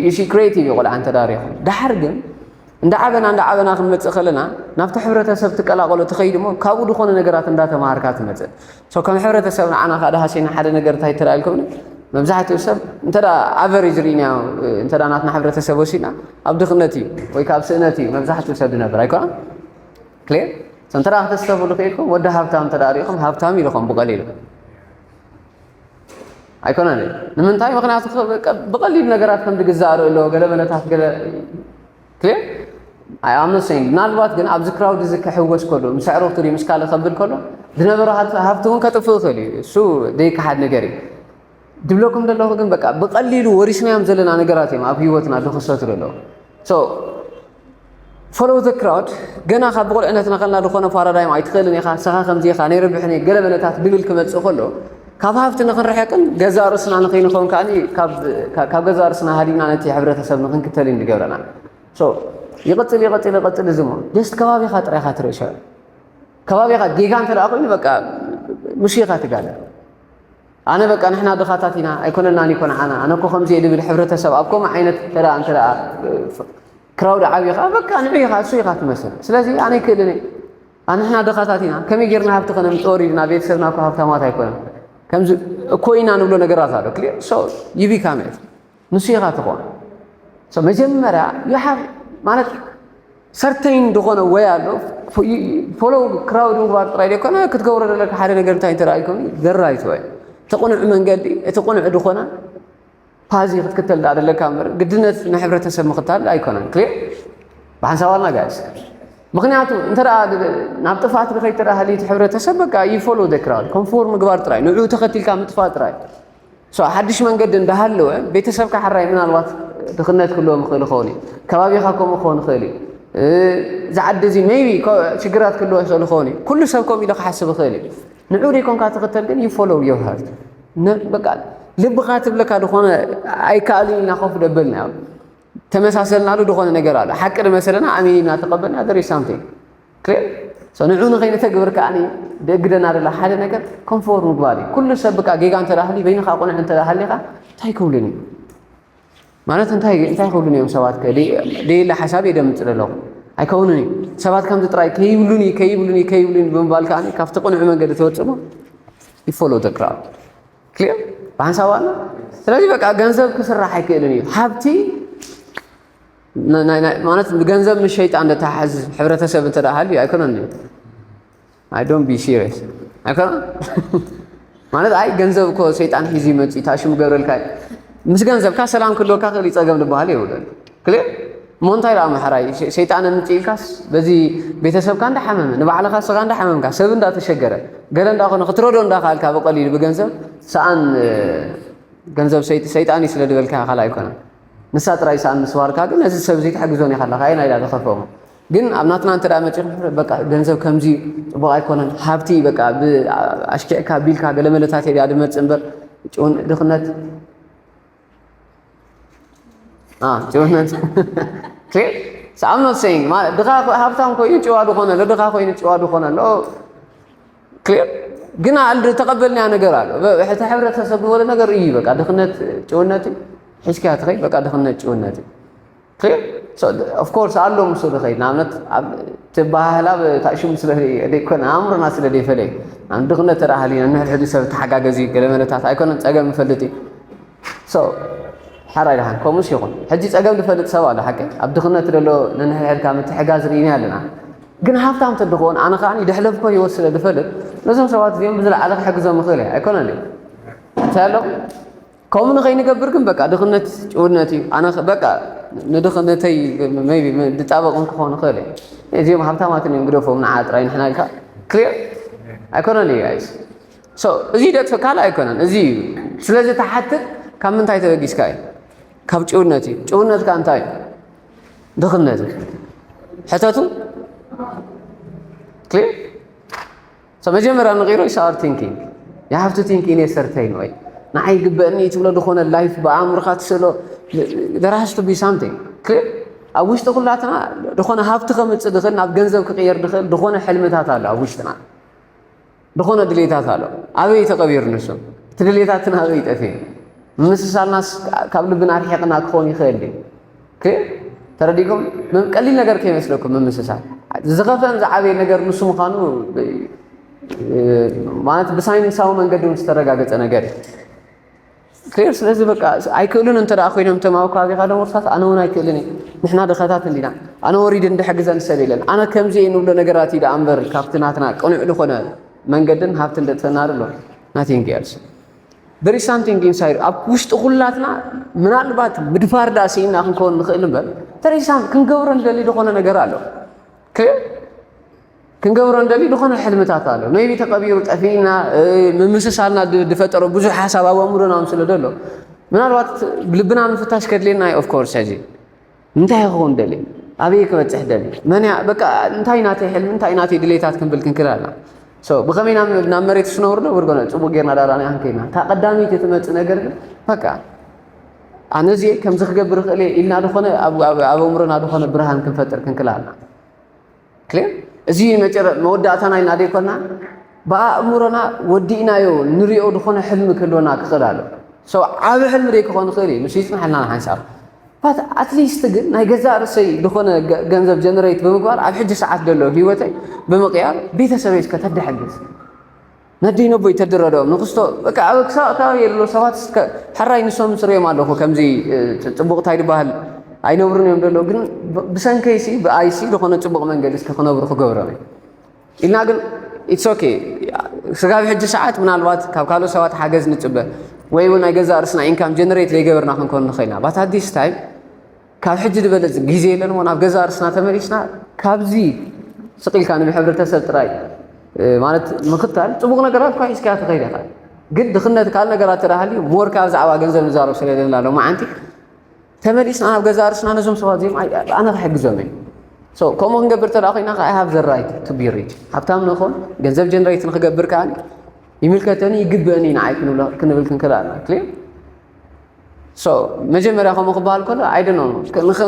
you see ክሪኤቲቭ እዩ ቆልዓ እንተ ደኣ ሪኢኹም። ደሓር ግን እንዳ ዓበና፣ እንዳ ዓበና ክንመጽእ ከለና፣ ናብቲ ሕብረተሰብ ትቀላቐሎ ትኸይድ እሞ፣ ካብኡ ዝኾነ ነገራት እንዳተማሃርካ ትመጽእ። So ከም ሕብረተሰብ ንዓና ከኣ ደሃሲና ሓደ ነገር እንታይ ተራእልኩም፣ መብዛሕትኡ ሰብ እንተ ኣቨሬጅ ርኢናዮ፣ እንተ ናትና ሕብረተሰብ ወሲድና ኣብ ድኽነት እዩ ወይ ካብ ስእነት እዩ መብዛሕትኡ ሰብ ዝነብር ኣይኮነን? ክሊር። እንተ ክተስተብሉ ከይድኩም ወዲ ሃብታም እንተ ርኢኹም ሃብታም ኢልኹም ብቐሊሉ ኣይኮነን። ንምንታይ? ምክንያቱ ብቐሊል ነገራት ከም ዝግዛእ ርኢ ኣለዎ። ገለ መለታት ገለ ክሊር። ኣይ ኣም ኖት ሴይንግ፣ ምናልባት ግን ኣብዚ ክራውድ እዚ ክሕወስ ከሎ ምስ ኣዕሩኽቱ ድዩ ምስ ካልእ ከብል ከሎ ዝነበሮ ሃብቲ እውን ከጥፍእ ይኽእል እዩ። እሱ ዘይከሓድ ነገር እዩ። ድብለኩም ዘለኹ ግን በቃ ብቐሊሉ ወሪስናዮም ዘለና ነገራት እዮም ኣብ ህይወትና ዝኽሰቱ ዘለዉ። ሶ ፎሎው ዘ ክራውድ። ገና ካብ ብቑልዕነትና ከልና ዝኾነ ፓራዳይም ኣይትኽእልን ኢኻ፣ ንስኻ ከምዚ ኢኻ፣ ናይ ረብሕኒ ገለ መለታት ድብል ክመጽእ ከሎ ካብ ሃብቲ ንኽንርሕቅን ገዛእ ርእስና ንኸይንኸውን ከኣ ካብ ገዛእ ርእስና ሃዲምና ነቲ ሕብረተሰብ ንኽንክተል እዩ ዝገብረና። ሶ ይቕጽል ይቕጽል ይቕጽል። እዚ ሞ ጀስት ከባቢኻ ጥራይ ኢኻ ትርእዮ። ከባቢኻ ጌጋ እንተ ደኣ ኮይኑ በቃ ምስ ኢኻ ትጋለ። ኣነ በቃ ንሕና ድኻታት ኢና ኣይኮነናን ይኮን ዓና ኣነ እኮ ከምዚ እየ ድብል ሕብረተሰብ ኣብ ከምኡ ዓይነት እንተ ደኣ እንተ ደኣ ክራውድ ዓብኻ በቃ ንዑ ኢኻ እሱ ኢኻ ትመስል። ስለዚ ኣነ ይክእልን እየ። ኣነ ንሕና ድኻታት ኢና ከመይ ጌርና ሃብቲ ከነምፅኦ ሪድና ቤተሰብና እኮ ሃብታማት ኣይኮነን። ከምዚ እኮ ኢና ንብሎ ነገራት ኣሎ ክሊር። ሶ ዩ ቢካም ኢት ንሱ ኢኻ ትኾን። ሶ መጀመርያ ይሓፍ ማለት ሰርተይን ዝኾነ ወይ ኣሎ። ፎሎው ክራውድ ምግባር ጥራይ ዘይኮነ ክትገብሮ ዘለካ ሓደ ነገር እንታይ እንተ ኢልኩም ዘራይት ወይ እቲ ቁኑዕ መንገዲ እቲ ቁኑዕ ዝኾነ ፓዚ ክትክተል ዳ ዘለካ እምበር ግድነት ንሕብረተሰብ ምኽታል ኣይኮነን። ክሊር ብሓንሳባልና ጋይስ። ምክንያቱ እንተ ደኣ ናብ ጥፍኣት ንኸይድ ተደኣ ሃልዩ እቲ ሕብረተሰብ በቃ ዩ ፎሎ ደ ክራውድ ኮንፎርም ምግባር ጥራይ ንዕኡ ተኸቲልካ ምጥፋእ ጥራይ። ሶ ሓድሽ መንገዲ እንዳሃለወ ቤተሰብካ ሕራይ ምናልባት ድኽነት ክህልዎም ይኽእል ይኸውን እዩ። ከባቢኻ ከምኡ ክኸውን ይኽእል እዩ። እዚ ዓዲ እዚ ሜይቢ ሽግራት ክህልዎ ይኽእል ይኸውን እዩ። ኩሉ ሰብ ከምኡ ኢሉ ክሓስብ ይኽእል እዩ። ንዑ ደይኮንካ ትኽተል ግን ዩ ፎሎ ዮር ሃርት። በቃ ልብኻ ትብለካ ዝኾነ ኣይከኣልን ኢልና ኮፍ ደበልና ተመሳሰልናሉ ዝኾነ ነገር ኣሎ ሓቂ ንመሰለና ኣሚን ኢልና ተቐበልና there is something ክሊር። ንዑ ንኸይንተግብር ከኣ ደእግደና ደላ ሓደ ነገር ኮንፎርም ምግባር እዩ። ኩሉ ሰብ ብቃ ጌጋ እንተ ሃልዩ በይንኻ ቁኑዕ እንተ ሃሊኻ እንታይ ክብሉን እዩ ማለት እንታይ እንታይ ክብሉን እዮም ሰባት ደየለ ሓሳብ እየ ደምፅእ ዘለኹ ኣይከውንን እዩ። ሰባት ከምዚ ጥራይ ከይብሉን እዩ ከይብሉን እዩ ከይብሉን እዩ ብምባል ከኣ ካብቲ ቁኑዕ መንገዲ ተወፅሞ ይፎሎ ተክራብ ክሊር ብሓንሳብ ኣሎ። ስለዚ በቃ ገንዘብ ክስራሕ ኣይክእልን እዩ። ሃብቲ ማለት ብገንዘብ ምስ ሸይጣን ዝተሓዝ ሕብረተሰብ እንተ ደኣ ሃልዩ ኣይኮነን እዩ። I don't be serious ኣይኮነን ማለት ኣይ ገንዘብ እኮ ሰይጣን ሒዙ ይመጽእ ታሽም ገብረልካ ምስ ገንዘብካ ሰላም ክልወካ ክእል ጸገም ዝበሃል የብሉን። ክሊር እሞ እንታይ ደኣ ምሕራይ ሰይጣን ኣምጽእ ኢልካስ በዚ ቤተሰብካ እንዳሓመመ ንባዕልኻ ስኻ እንዳሓመምካ ሰብ እንዳተሸገረ ገለ እንዳኾነ ክትረዶ እንዳኻልካ ብቐሊሉ ብገንዘብ ሰኣን ገንዘብ ሰይጣን እዩ ስለ ዝበልካ ካል ኣይኮነን። ንሳ ጥራይ ሰኣን ምስባርካ ግን ነዚ ሰብ እዚ ትሕግዞን ኢኻ ኣለኻ ኣይ ናይዳ ዝኸፈሙ ግን ኣብ ናትና እንተ ደኣ መጺኹም በቃ ገንዘብ ከምዚ ጽቡቕ ኣይኮነን። ሃብቲ በቃ ኣሽኪዕካ ቢልካ ገለ መለታት እያ ድመጽእ እምበር ድኽነት ጭውነት I'm not saying ድኻ ሃብታም ኮይኑ ጭዋ ዝኾነ ኣሎ ድኻ ኮይኑ ጭዋ ዝኾነ ኣሎ ክሊር ግን ኣል ተቐበልናያ ነገር ኣሎ። እቲ ሕብረተሰብ ዝበሎ ነገር እዩ በቃ ድኽነት ጭውነት እዩ። ሒዝካያ ትኸይድ በቃ ድኽነት ጭውነት እዩ። ክሊር ኦፍኮርስ ኣሎ ምስ ዝኸይድ ንኣብነት ትበሃህላ ታሽሙ ስለ ዘይኮነ ኣእምሮና ስለ ዘይፈለዩ ድኽነት ተረሃሊና ንሕድሕዱ ሰብ ተሓጋገዚ ገለ መለታት ኣይኮነን ጸገም ይፈልጥ እዩ። ሓራይ ደሓን ከምኡስ ይኹን ሕጂ ጸገም ዝፈልጥ ሰብ ኣሎ ሓቂ ኣብ ድኽነት ዘሎ ነንሕድሕድካ ምትሕጋዝ ርኢና ኣለና። ግን ሃብታም ተድኾን ኣነ ከኣ ደሕለፍኮ ህይወት ስለ ዝፈልጥ ነዞም ሰባት እዚኦም ብዝለዓለ ክሕግዞም ይኽእል እየ ኣይኮነን እዩ እንታይ ኣለኹ ከምኡ ንኸይንገብር ግን በቃ ድኽነት ጭውነት እዩ ኣነ በቃ ንድኽነተይ ድጣበቕ ክኾን ይኽእል እየ። እዚኦም ሃብታማትን እዮም ግደፎም ንዓ ጥራይ ንሕና ኢልካ ክሊር ኣይኮነን እዩ ጋይስ። እዚ ደጥፍ ካልእ ኣይኮነን እዚ እዩ። ስለዚ ተሓትት ካብ ምንታይ ተበጊስካ እዩ? ካብ ጭውነት እዩ። ጭውነትካ እንታይ እዩ? ድኽነት እዩ። ሕተቱ ክሊር መጀመርያ ንቂሮ you are thinking you have to think in a certain way ንዓይ ይግበእኒ ትብሎ ዝኾነ ላይፍ ብኣእምርካ ትስእሎ there has to be something ክሊር ኣብ ውሽጢ ኩላትና ዝኾነ ሃብቲ ከምፅእ ድኽእል ናብ ገንዘብ ክቅየር ድኽእል ዝኾነ ሕልምታት ኣሎ ኣብ ውሽጥና ዝኾነ ድሌታት ኣሎ ኣበይ ተቐቢሩ ንሱ እቲ ድሌታትና ኣበይ ጠፊኡ ምምስሳልናስ ካብ ልብና ርሒቕና ክኸውን ይኽእል ድዩ ተረዲኩም ቀሊል ነገር ከይመስለኩም ምምስሳል ዝኸፍአን ዝዓበየ ነገር ንሱ ምዃኑ ማለት ብሳይንሳዊ መንገዲ ዝተረጋገፀ ነገር እዩ ክሊር። ስለዚ በቃ ኣይክእሉን እንተ ደኣ ኮይኖም እቶም ኣብ ከባቢኻ ደመርሳት፣ ኣነ እውን ኣይክእልን እየ። ንሕና ድኸታት እንዲና። ኣነ ወሪድ እንድሕግዘን ሰብ የለን። ኣነ ከምዚ እየ ንብሎ ነገራት እዩ ደኣ እምበር፣ ካብቲ ናትና ቅኑዕ ዝኾነ መንገድን ሃብትን ደጥፈና ኣሎ። Nothing else. There is something inside. ኣብ ውሽጢ ኩላትና ምናልባት ምድፋር ደኣ ስኢና ክንከውን ንኽእል እምበር፣ there is some ክንገብሮ ንደሊ ዝኾነ ነገር ኣሎ። ክሊር። ክንገብሮ እንደሊ ዝኾነ ሕልምታት ኣሎ። ሜቢ ተቐቢሩ ጠፊእና፣ እ፣ ምምስሳልና ድ-፣ ድፈጠሮ ብዙሕ ሓሳብ ኣብ ኣእምሮና ስለ ዘሎ፣ ምናልባት ልብና ምፍታሽ ከድልየና እዩ። ኦፍ ኮርስ፣ ሕጂ እንታይ ክኸውን ደሊ? ኣበይ ክበጽሕ ደሊ? መን እያ? በቃ፣ እንታይ ናተይ ሕልሚ፣ እንታይ ናተይ ድሌታት ክንብል ክንክእል ኣለና። ሶ፣ ብኸመይ ናብ፣ ናብ መሬት ስነውርዶ? ብርጎነ፣ ጽቡቕ ጌርና ዳራና ክንከይድና። እታ ቀዳመይቲ ትመጽእ ነገር ግን፣ በቃ፣ ኣነ እዚ ከምዚ ክገብር እኽእል እየ ኢልና ዝኾነ ኣብ፣ ኣብ፣ ኣብ ኣእምሮና ዝኾነ ብርሃን ክንፈጥር ክንክእል ኣለና። ክሊር? እዚ መጨረ-፣ መወዳእታና ኢና ደይኮና? ብኣእምሮና ወዲእናዮ ንሪኦ ዝኾነ ሕልሚ ክህልወና ክኽእል ኣሎ። ሶ፣ ዓቢ ሕልሚ ደይ ክኾን ይኽእል እዩ፣ ንሱ ይጽናሓልና ንሓንሳብ። ባት ኣትሊስት ግን ናይ ገዛእ ርእሰይ ዝኾነ ገ-፣ ገንዘብ ጀነሬት ብምግባር ኣብ ሕጂ ሰዓት ዘሎ ህይወተይ ብምቕያር ቤተሰበይ እስከ ተደሕግዝ። ነደይ ነቦይ ተድረድኦም ንክስቶ በቃ ኣብ ክሳብ ከባቢ የሎ ሰባት እስከ ሕራይ ንሶም ስሪኦም ኣለኹ። ከምዚ፣ እ፣ ፅ-፣ ፅቡቕ እንታይ ዝበሃል ኣይነብሩን እዮም ዘሎ፣ ግን ብ-፣ ብሰንከይሲ ብኣይሲ ዝኾነ ፅቡቕ መንገዲ እስከ ክነብሩ ክገብሮም እዩ ኢልና። ግን ኢትስ ኦኬ። ስጋብ ሕጂ ሰዓት ምናልባት ካብ ካልኦት ሰባት ሓገዝ ንፅበ ወይ እውን ናይ ገዛእ ርእስና ኢንካም ጀነሬት ዘይገበርና ክንኮን ንኽእል ኢና። ባት ኣት ዲስ ታይም ካብ ሕጂ ዝበለጽ ግዜ የለን እሞ ናብ ገዛ ርእስና ተመሊስና ካብዚ ስቕ ኢልካ ንብሕብረተሰብ ጥራይ፣ እ፣ ማለት ምኽታል ጽቡቕ ነገራት እኳ ሒዝካ ትኸይድ ኢኻ። ግን ድኽነት ካልእ ነገራት እንተ ደኣ ሃልዩ ሞር ካብ ብዛዕባ ገንዘብ ንዛረብ ስለ ዘለና ሎማዓንቲ ተመሊስና ናብ ገዛ ርእስና ነዞም ሰባት እዚኦም ኣይ-፣ ኣነ ክሕግዞም እየ። ሶ ከምኡ ክንገብር እንተ ደኣ ኮይና ከኣ I have the right to be rich። ሃብታም ንኾን ገንዘብ ጀነሬት ንክገብር ከኣ ይምልከተኒ ይግብእኒ ንዓይ ክንብሎ-፣ ክንብል ክንክእል ኣለና። ክሊር? ሶ መጀመርያ ከምኡ ክበሃል ከሎ ኣይ ዶንት ኖ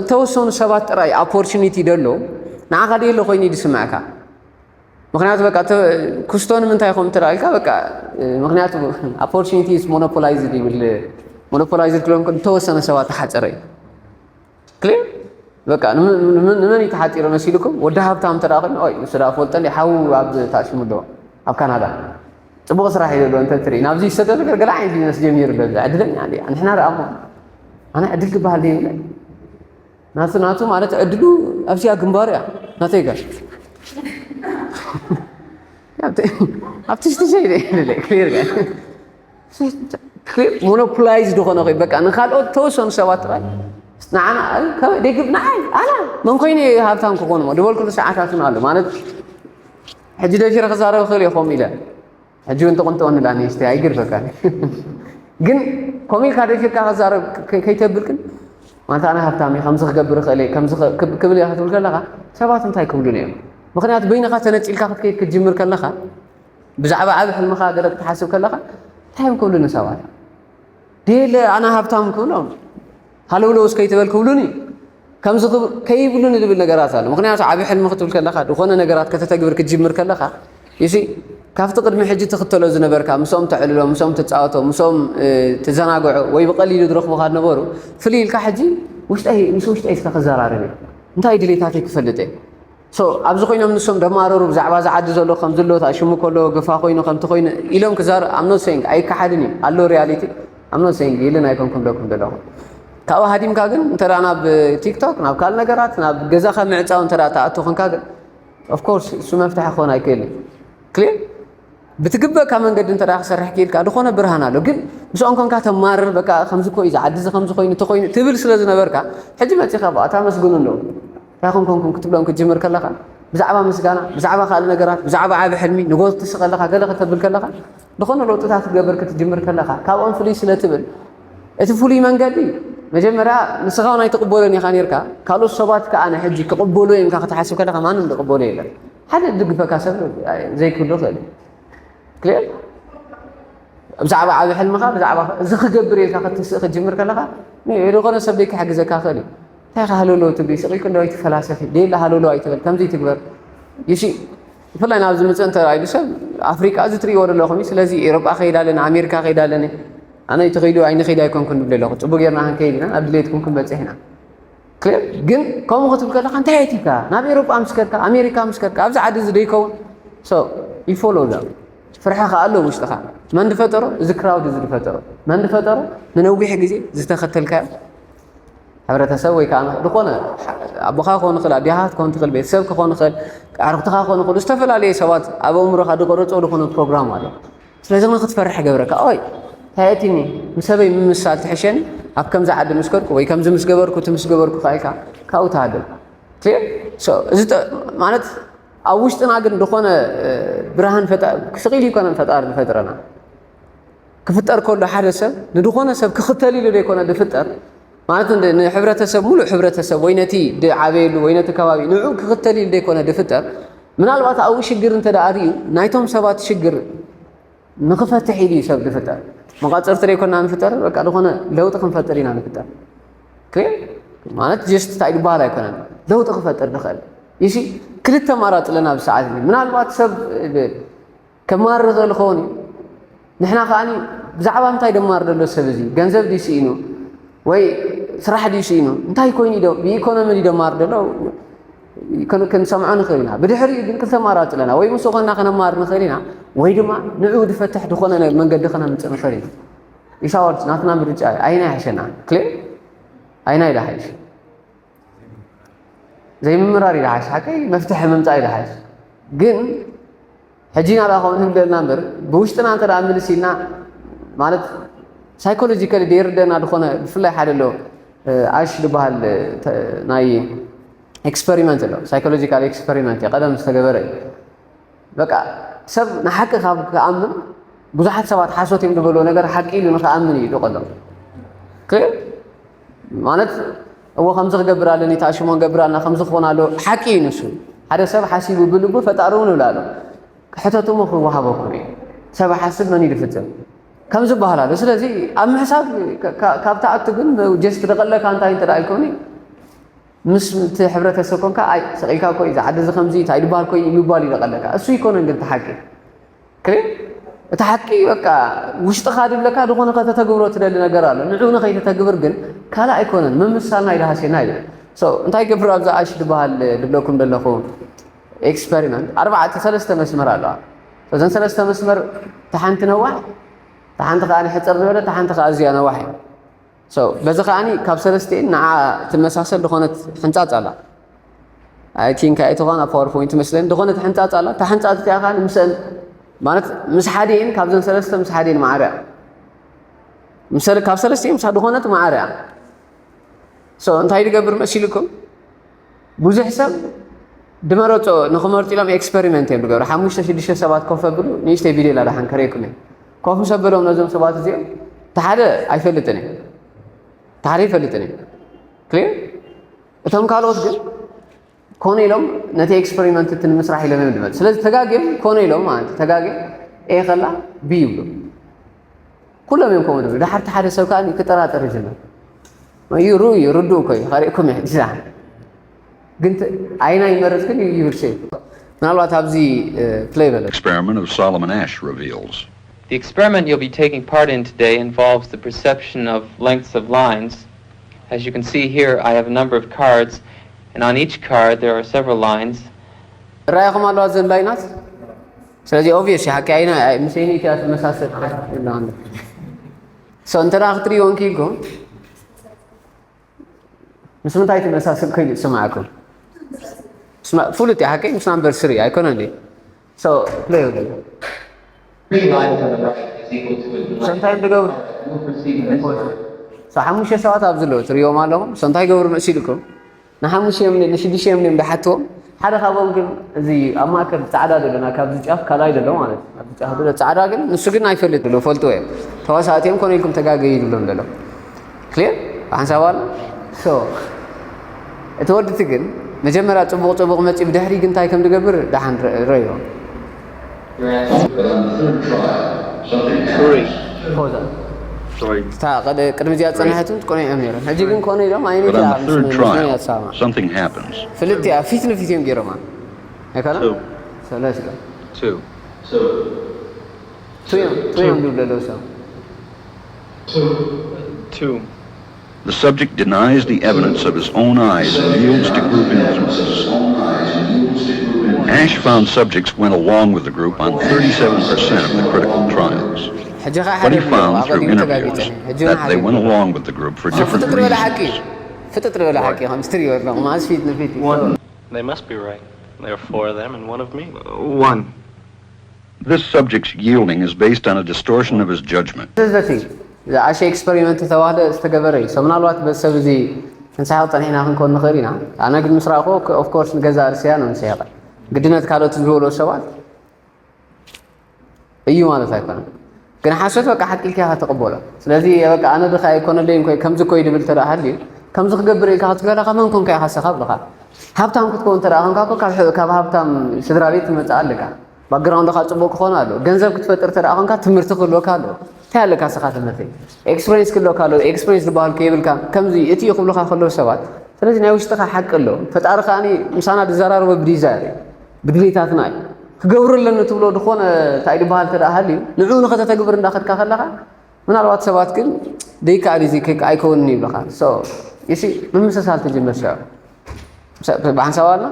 ንተወሰኑ ሰባት ጥራይ ኦፖርቹኒቲ ደሎ ንዓኻ ደየሎ ኮይኑ እዩ ዝስምዐካ። ምክንያቱ በቃ ተ-፣ ክስቶ ንምንታይ ከም ትረኣልካ በቃ ምክንያቱ ኦፖርቹኒቲ ኢዝ ሞኖፖላይዝድ ይብል። ሞኖፖላይዝድ ክብሎም ከሎ ንተወሰነ ሰባት ተሓፀረ እዩ። ክሊር? በቃ ንመ-፣ ንመ-፣ ንመን እዩ ተሓፂሩ መሲልኩም? ወዲ ሃብታም እንተ ደኣ ኮይኑ፣ ኦይ፣ ንሱ ደኣ ፈልጦ እንዲ ሓዉ ኣብ ታእሲሙ ኣለዎ፣ ኣብ ካናዳ። ጽቡቕ ስራሕ እዩ ዘለዎ እንተ ትርኢ። ናብዚ ዝሰዶ ነገር ገለ ዓይነት ቢዝነስ ጀሚሩ ኣሎ። እዚ ዕድለኛ እንዲ። ንሕና ደኣ እሞ፣ ኣነ ዕድል ዝበሃል ዘይብለይ። ናቱ፣ ናቱ ማለት ዕድሉ ኣብዚኣ ግንባሩ እያ። ናተይ ጋር። ኣብቲ፣ ኣብቲ ሽቲ ሸይደ ይብለይ፣ ክሊር ጋር። ሞኖፖላይዝ ዝኾነ ኾይ በቃ ንኻልኦት ተወሰኑ ሰባት ጥራይ ንዓና ከመይ ደግብ ንዓይ ኣነ መን ኮይነ እየ ሃብታም ክኾን እሞ ዝበልኩሉ ሰዓታት እውን ኣሎ። ማለት ሕጂ ደፊረ ክዛረብ እኽእል እየ ከምኡ ኢለ። ሕጂ እውን ተቆንጥወኒ ላ ንእሽተይ ኣይገድፈካን። ግን ከምኡ ኢልካ ደፊርካ ክዛረብ ከ-፣ ከይተብል ግን ማለት ኣነ ሃብታም እየ፣ ከምዚ ክገብር እኽእል እየ፣ ከምዚ ክ-፣ ክብ-፣ ክብል እየ ክትብል ከለኻ ሰባት እንታይ ክብሉኒ እዮም? ምኽንያቱ በይንኻ ተነጺልካ ክትከይድ ክትጅምር ከለኻ ብዛዕባ ዓቢ ሕልምኻ ገለ ክትሓስብ ከለኻ እንታይ እዮም ክብሉኒ ሰባት? ድየለ ኣነ ሃብታም ክብሎም ሃለውለው እስከ ይትበል ክብሉኒ ከምዚ ክብ-፣ ከይብሉኒ ዝብል ነገራት ኣሎ። ምኽንያቱ ዓቢ ሕልሚ ክትብል ከለኻ ዝኾነ ነገራት ከተተግብር ክትጅምር ከለኻ ይሲ ካብቲ ቅድሚ ሕጂ ትኽተሎ ዝነበርካ ምስኦም ተዕልሎ፣ ምስኦም ትጻወቶ፣ ምስኦም፣ እ፣ ትዘናግዖ ወይ ብቐሊሉ ዝረኽቡኻ ዝነበሩ ፍልይ ኢልካ ሕጂ ውሽጠይ ምስ ውሽጠይ እስከ ክዘራረብ እየ። እንታይ ድሌታተይ ክፈልጥ እየ። ሶ ኣብዚ ኮይኖም ንሶም ደማረሩ ብዛዕባ እዚ ዓዲ ዘሎ ከም ዘሎ ሽሙ ከሎ ግፋ ኮይኑ ከምቲ ኮይኑ ኢሎም ክዛር I'm not saying ኣይከሓድን እዩ ኣሎ ሪያሊቲ I'm not saying ኢልን ኣይኮንኩም ደኩም ዘለኹ። ካብኡ ሃዲምካ ግን እንተ ደኣ ናብ ቲክቶክ ናብ ካልእ ነገራት ናብ ገዛኻ ምዕጻው እንተ ደኣ ትኣቱ ኮንካ ግን of course እሱ መፍትሒ ክኾን ኣይክእልን። ክሊር? ብትግበእካ መንገዲ እንተ ደኣ ክሰርሕ ክኢልካ ዝኾነ ብርሃን ኣሎ። ግን ምስኦም ኮንካ ተማርር በቃ ከምዚ እኮ እዩ እዚ ዓዲ እዚ ከምዚ ኮይኑ እቲ ኮይኑ ትብል ስለ ዝነበርካ ሕጂ መጺኻ ብኣ ታመስግኑ ኣለዉ። እንታይ ከም ኮንኩም ክትብሎም ክትጅምር ከለኻ ብዛዕባ ምስጋና፣ ብዛዕባ ካልእ ነገራት፣ ብዛዕባ ዓቢ ሕልሚ ንጎትስ ከለኻ ገለ ከተብል ከለኻ ዝኾነ ለውጥታት ክትገብር ክትጅምር ከለኻ ካብኦም ፍልይ ስለ ትብል እቲ ፍሉይ መንገዲ መጀመርያ ንስኻ እውን ኣይትቕበሎን ኢኻ ኔርካ። ካልኦት ሰባት ከኣ ንሕጂ ክቕበሉ እዮም ኢልካ ክትሓስብ ከለኻ ማንም ዝቕበሎ የለን። ሓደ ዝድግፈካ ሰብ ዘይክህሉ ይኽእል እዩ። ክሊር? ብዛዕባ ዓቢ ሕልምኻ፣ ብዛዕባ እዚ ክገብር ኢልካ ክትስእ ክትጅምር ከለኻ፣ ን-፣ ዝኾነ ሰብ ደይ ክሕግዘካ ይኽእል እዩ። እንታይ ኢኻ ሃለውለው ትብሊ? ስቕ ኢልኪ እንዶ ኣይትፈላሰፊ። ደየለ ሃለውለው ኣይትበል። ከምዚ ትግበር። You see፣ ብፍላይ ናብዚ ምጽእ እንተ ኢሉ ሰብ፣ ኣፍሪቃ እዚ ትርእይዎ ዘለኹም እዩ። ስለዚ ኤውሮጳ ከይድ ኣለኒ፣ ኣሜሪካ ከይድ ኣለኒ። ኣነ እቲ ከይዱ ኣይንኸይድ ኣይኮንኩን ንብል ኣለኹ። ጽቡቕ ጌርና ክንከይድ ኢና፣ ናብ ድሌትኩም ክንበጽሕ ኢና። ክሊር? ግን ከምኡ ክትብል ከለኻ እንታይ ኣቲካ? ናብ ኤውሮጳ ምስ ከድካ፣ ኣሜሪካ ምስ ከድካ፣ ኣብዚ ዓዲ እዚ ደይከውን? So, you follow them። ፍርሒ ከኣ ኣሎ ውሽጥኻ። መን ዝፈጠሮ? እዚ ክራውድ እዚ ዝፈጠሮ። መን ዝፈጠሮ? ንነዊሕ ግዜ ዝተኸተልካዮ ሕብረተሰብ ወይ ከዓ ዝኾነ ኣቦኻ ክኸውን ይኽእል፣ ኣዲኻ ክትኮን ትኽእል፣ ቤተሰብ ክኾን ይኽእል፣ ኣዕሩኽትኻ ክኾን ይኽእሉ፣ ዝተፈላለየ ሰባት ኣብ ኣእምሮኻ ዝቐረጾ ዝኾነ ፕሮግራም ኣሎ። ስለዚ ንክትፈርሕ ይገብረካ። ኦይ፣ እንታይ የእቲኒ? ምሰበይ ምምሳል ትሕሸኒ፣ ኣብ ከምዚ ዓዲ ምስ ከድኩ ወይ ከምዚ ምስ ገበርኩ፣ እቲ ምስ ገበርኩ ከኣ ኢልካ ካብኡ ትሃድም። ክሊር? ሶ፣ እዚ ጥ-፣ ማለት ኣብ ውሽጥና ግን ዝኾነ፣ እ፣ ብርሃን ፈጣ-፣ ስቕ ኢሉ ኣይኮነን ፈጣሪ ዝፈጥረና። ክፍጠር ከሎ ሓደ ሰብ ንድኾነ ሰብ ክኽተል ኢሉ ዘይኮነ ዝፍጠር፣ ማለት ን-፣ ንሕብረተሰብ፣ ሙሉእ ሕብረተሰብ ወይ ነቲ ዝዓበየሉ ወይ ነቲ ከባቢ ንዑ ክኽተል ኢሉ ዘይኮነ ዝፍጠር፣ ምናልባት ኣብኡ ሽግር እንተ ደኣ ርእዩ ናይቶም ሰባት ሽግር ንኽፈትሕ ኢሉ እዩ ሰብ ዝፍጠር። መቋጸርቲ ዘይኮና ንፍጠር፣ በቃ ዝኾነ ለውጢ ክንፈጥር ኢና ንፍጠር። ክሊር? ማለት ጀስት እንታይ ዝበሃል ኣይኮነን። ለውጢ ክፈጥር ንኽእል። ይሲ ክልተ ኣማራጺ ኣለና ኣብዚ ሰዓት እዚ። ምናልባት ሰብ ብ-፣ ከማርር ይኽእል ይኸውን እዩ። ንሕና ከኣ ብዛዕባ እንታይ ደማር ዘሎ ሰብ እዚ? ገንዘብ ድዩ ስኢኑ? ወይ ስራሕ ድዩ ስኢኑ? እንታይ ኮይኑ ዶ? ብኢኮኖሚ ድዩ ደማር ዘሎ? ክን-፣ ክንሰምዖ ንኽእል ኢና። ብድሕሪኡ ግን ክልተ ኣማራጺ ኣለና። ወይ ምስኡ ኮንና ከነማርር ንኽእል ኢና፣ ወይ ድማ ንዕኡ ዝፈትሕ ዝኾነ ነ-፣ መንገዲ ከነምጽእ ንኽእል ኢና። ኢሳዋርስ ናትና ምርጫ እዩ። ኣይና ይሕሸና። ክሊር? ኣይና እዩ ዝሓይሽ? ዘይምምራር እዩ ዝሓይሽ። ሓቀይ መፍትሒ ምምጻእ እዩ ዝሓይሽ። ግን ሕጂ ናብኣ ከምኡ ንብለልና እምበር፣ ብውሽጥና እንተ ደኣ ምልስ ኢልና፣ ማለት ሳይኮሎጂካሊ ዘይርደና ዝኾነ፣ ብፍላይ ሓደ ኣሎ፣ እ፣ ኣሽ ዝበሃል፣ እ፣ ተ-፣ ናይ ኤክስፐሪመንት ኣሎ። ሳይኮሎጂካል ኤክስፐሪመንት እዩ፣ ቀደም ዝተገበረ እዩ። በቃ ሰብ ንሓቂ ካብ ክኣምን፣ ብዙሓት ሰባት ሓሶት እዮም ዝበልዎ ነገር ሓቂ ኢሉ ንኽኣምን እዩ ዝቐሎ። ክሊር? ማለት እዎ ከምዚ ክገብር ኣለኒ፣ ተኣሽሞ ክገብር ኣለና፣ ከምዚ ክኾን ኣለዎ፣ ሓቂ እዩ ንሱ። ሓደ ሰብ ሓሲቡ ብልቡ ፈጣሪ እውን ይብል ኣሎ። ሕተቱ እሞ ክወሃበኩም እዩ። ሰብ ሓስብ መን እዩ ዝፍጽም? ከም ዝበሃል ኣሎ። ስለዚ ኣብ ምሕሳብ ካ-፣ ካ-፣ ካብ ትኣቱ ግን ጀስት ደቐለካ እንታይ እንተ ደኣ ኢልኩምኒ፣ ምስ እቲ ሕብረተሰብ ኮንካ፣ ኣይ፣ ስቕ ኢልካ እኮ እዩ፣ እዚ ዓዲ እዚ ከምዚ እዩ፣ እንታይ ድበሃል እኮ እዩ ምባል እዩ ደቐለካ። እሱ ኣይኮነን ግን እቲ ሓቂ። ክሊር? እቲ ሓቂ በቃ ውሽጥኻ ድብለካ ዝኾነ ከተተግብሮ ትደሊ ነገር ኣሎ። ንዕኡ ንኸይተተግብር ግን ካልእ ኣይኮነን፣ ምምሳልና እዩ ዝሃስየና ይብል። ሶ፣ እንታይ ይገብር ኣብዚ ኣሽ ዝበሃል ድብለኩም ዘለኹ ኤክስፐሪመንት፣ ኣርባዕተ፣ ሰለስተ መስመር ኣለዋ። ሶ፣ እዘን ሰለስተ መስመር፣ እታ ሓንቲ ነዋሕ፣ እታ ሓንቲ ከኣ ሕጽር ዝበለ፣ እታ ሓንቲ ከኣ ኣዝያ ነዋሕ እያ። ሶ፣ በዚ ከኣኒ ካብ ሰለስቲኤን ንዓ ትመሳሰል ዝኾነት ሕንጻጽ ኣላ። ኣይ ቲንክ ኣይትኾን ኣብ ፓወርፖይንት መስለን ዝኾነት ሕንጻጽ ኣላ። እታ ሕንጻጽ እቲኣ ከኣ ምስአን፣ ማለት ምስ ሓዲኤን፣ ካብዘን ሰለስተ ምስ ሓዲኤን ማዕረ እያ። ምስ ሰለ-፣ ካብ ሰለስቲኤን ምሳ ዝኾነት ማዕረ እያ። ሶ፣ እንታይ ዝገብር መሲልኩም? ብዙሕ ሰብ ድመረጾ ንኽመርጡ ኢሎም ኤክስፐሪመንት እዮም ዝገብሩ። ሓሙሽተ ሽዱሽተ ሰባት ኮፍ ኣብሉ፣ ንእሽተይ ቪድዮ ኢላ ደሓን ከርእየኩም እየ። ኮፍ ምስ ኣበሎም ነዞም ሰባት እዚኦም፣ እቲ ሓደ ኣይፈልጥን እየ። እቲ ሓደ ኣይፈልጥን እየ። ክሊር? እቶም ካልኦት ግን ኮነ ኢሎም ነቲ ኤክስፐሪመንት እቲ ንምስራሕ ኢሎም እዮም ዝመጹ። ስለዚ ተጋግዮም ኮነ ኢሎም ማለት እዩ። ተጋግዮም ኤ ከላ ቢ ይብሉ። ኩሎም እዮም ከምኡ ዝብሉ። ድሓር እቲ ሓደ ሰብ ከኣ ክጠራጠር ይጅምር። እዩ ርኡ እዩ፣ ርዱእ እኮ እዩ። ከርእየኩም እየ ሕጂ። ግን ተ-፣ ኣይና ይመርጽ ግን ይብል ሸይ። ምናልባት ኣብዚ፣ እ፣ ፕሌይ በለ። Experiment of Solomon Asch reveals. The experiment you'll be taking part in today involves the perception of lengths of lines. As you can see here, I have a number of cards, and on each card there are several lines. ራእኹም ኣለዋ ዘን ላይናት። ስለዚ ኦብቪየስ ሓቂ ኣይና፣ ኣይ፣ ምስ ኣይነይቲ እያ ትመሳሰል። ሶ እንተ ደኣ ክትርእይዎ እንኪልኩም፣ ምስ ምንታይ ትመሳሰል ኮይኑ ይስምዓኩም? ስማ-፣ ፍሉጥ እዩ ሓቀይ ምስ ናምበር ስሪ ኣይኮነን ድዩ? ሶ ፕሌይ ይብሉ። Three lines on the right is equal to a delay. ሰንታይ እንድገብሩ? We'll proceed in this order. ሶ ሓሙሽተ ሰባት ኣብዚ ኣለዉ ትርእይዎም ኣለኹም። ሰንታይ ገብሩ መሲልኩም? ንሓሙሽተ እዮም፣ ንሽዱሽተ እዮም እዮም ድሓትዎም። ሓደ ካብኦም ግን እዚ ኣብ ማእከል ጻዕዳ ዘሎ፣ ናይ ካብዚ ጫፍ ካልኣይ ዘሎ ማለት እዩ። ኣብዚ ጫፍ ዘሎ ጻዕዳ ግን ንሱ ግን ኣይፈልጥ ዘሎ፣ ፈልጥዎ እዮም። ተዋሳእቲ እዮም፣ ኮነ ኢልኩም ተጋገዩ ይብሎም ዘሎ። ክሊር? ብሓንሳብ ኣሎ? ሶ፣ እቲ ወዲ እቲ ግን መጀመርያ ጽቡቕ ጽቡቕ መጺኡ፣ ብድሕሪ ግን እንታይ ከም ዝገብር ደሓን ረ-፣ ረእዮ። Your answer. But on the third try, something happens. Three. ፖዛ። Sorry. እታ ቀደ-፣ ቅድሚ እዚኣ ጸናሒቱ ትቆነ እዮም ነይሮም። ሕጂ ግን ኮነ ኢሎም፣ ኣይነት But እያ on the ምስ third መን trial, እያ ትሰማማዕ። Something happens. ፍልጥ እያ፣ ፊት ንፊት እዮም ገይሮማ። ኣይኮነን? Two. ሰለስተ። Two. ቱ እዮም፣ ቱ እዮም ዝብሉ ዘለዉ ሰብ። Two. The subject denies the evidence of his own eyes and yields to group inferences. Nash found subjects went along with the group on thirty-seven percent of the critical trials. ሕጂ ኸዓ ሓደ But he ብሎ found ኣብ through ቀዲሙ interviews ተጋጊጠ ሕጂ እውን that ሓደ they ብሎ went along with the group for different ፍጥጥ ዝበለ ሓቂ reasons. ፍጥጥ ዝበለ ሓቂ ከም ስትሪዮ ኣለኹ ማስ ፊት ንፊት One. They must be right. There are four of them and one of me. One. This subject's yielding is based on a distortion of his judgment. እዚ ኣሸ ኤክስፐሪመንት ዝተባህለ ዝተገበረ እዩ። So ምናልባት በዚ ሰብ እዚ ክንስሕቕ ጸኒሕና ክንከውን ንኽእል ኢና። ኣነ ግን ምስ ረኣኹ ኦፍኮርስ ንገዛእ ርእሰያ ነው ንስሕቐ። ግድነት ካልኦት ዝበሎ ሰባት እዩ ማለት ኣይኮነን። ግን ሓሶት በቃ ሓቂ ኢልካ ኢኻ ትቕበሎ። ስለዚ በቃ ኣነ ድኻ ኣይኮነለይን ኮይ ከምዚ ኮይ ድብል ተደኣ ሃልዩ ከምዚ ክገብር ኢልካ ክትብለካ መን ኮንካ ኢኻ ሰኻ ብልኻ። ሃብታም ክትከውን ተደኣ ኮንካ እኮ ካብ ሕ- ካብ ሃብታም ስድራ ቤት ትመጽእ ኣለካ። ባክግራውንድካ ጽቡቅ ክኾን ኣሎ። ገንዘብ ክትፈጥር ተደኣ ኮንካ ትምህርቲ ክህልወካ ኣሎ። እንታይ ኣለካ ስኻ ትምህርቲ? ኤክስፐሪንስ ክህልወካ ኣሎ። ኤክስፐሪንስ ዝበሃል ከይብልካ ከምዚ እቲ እዩ ክብሉካ ከለዉ ሰባት። ስለዚ ናይ ውሽጥኻ ሓቂ ኣሎ። ፈጣሪ ከኣ ምሳና ዝዘራረቦ ብዲዛይር እዩ። ብድሌታትና እዩ። ክገብሩ ኣለኒ ትብሎ ዝኾነ እንታይ ዝበሃል ተደኣ ሃልዩ ንዕኡ ንኸተተግብር እንዳኸድካ ከለኻ ምናልባት ሰባት ግን ደይከኣል እዚ ከ- ኣይከውንን ይብልኻ። So you see ምምስሳል ትጅምር ሽዑ። ብሓንሳብ ኣላ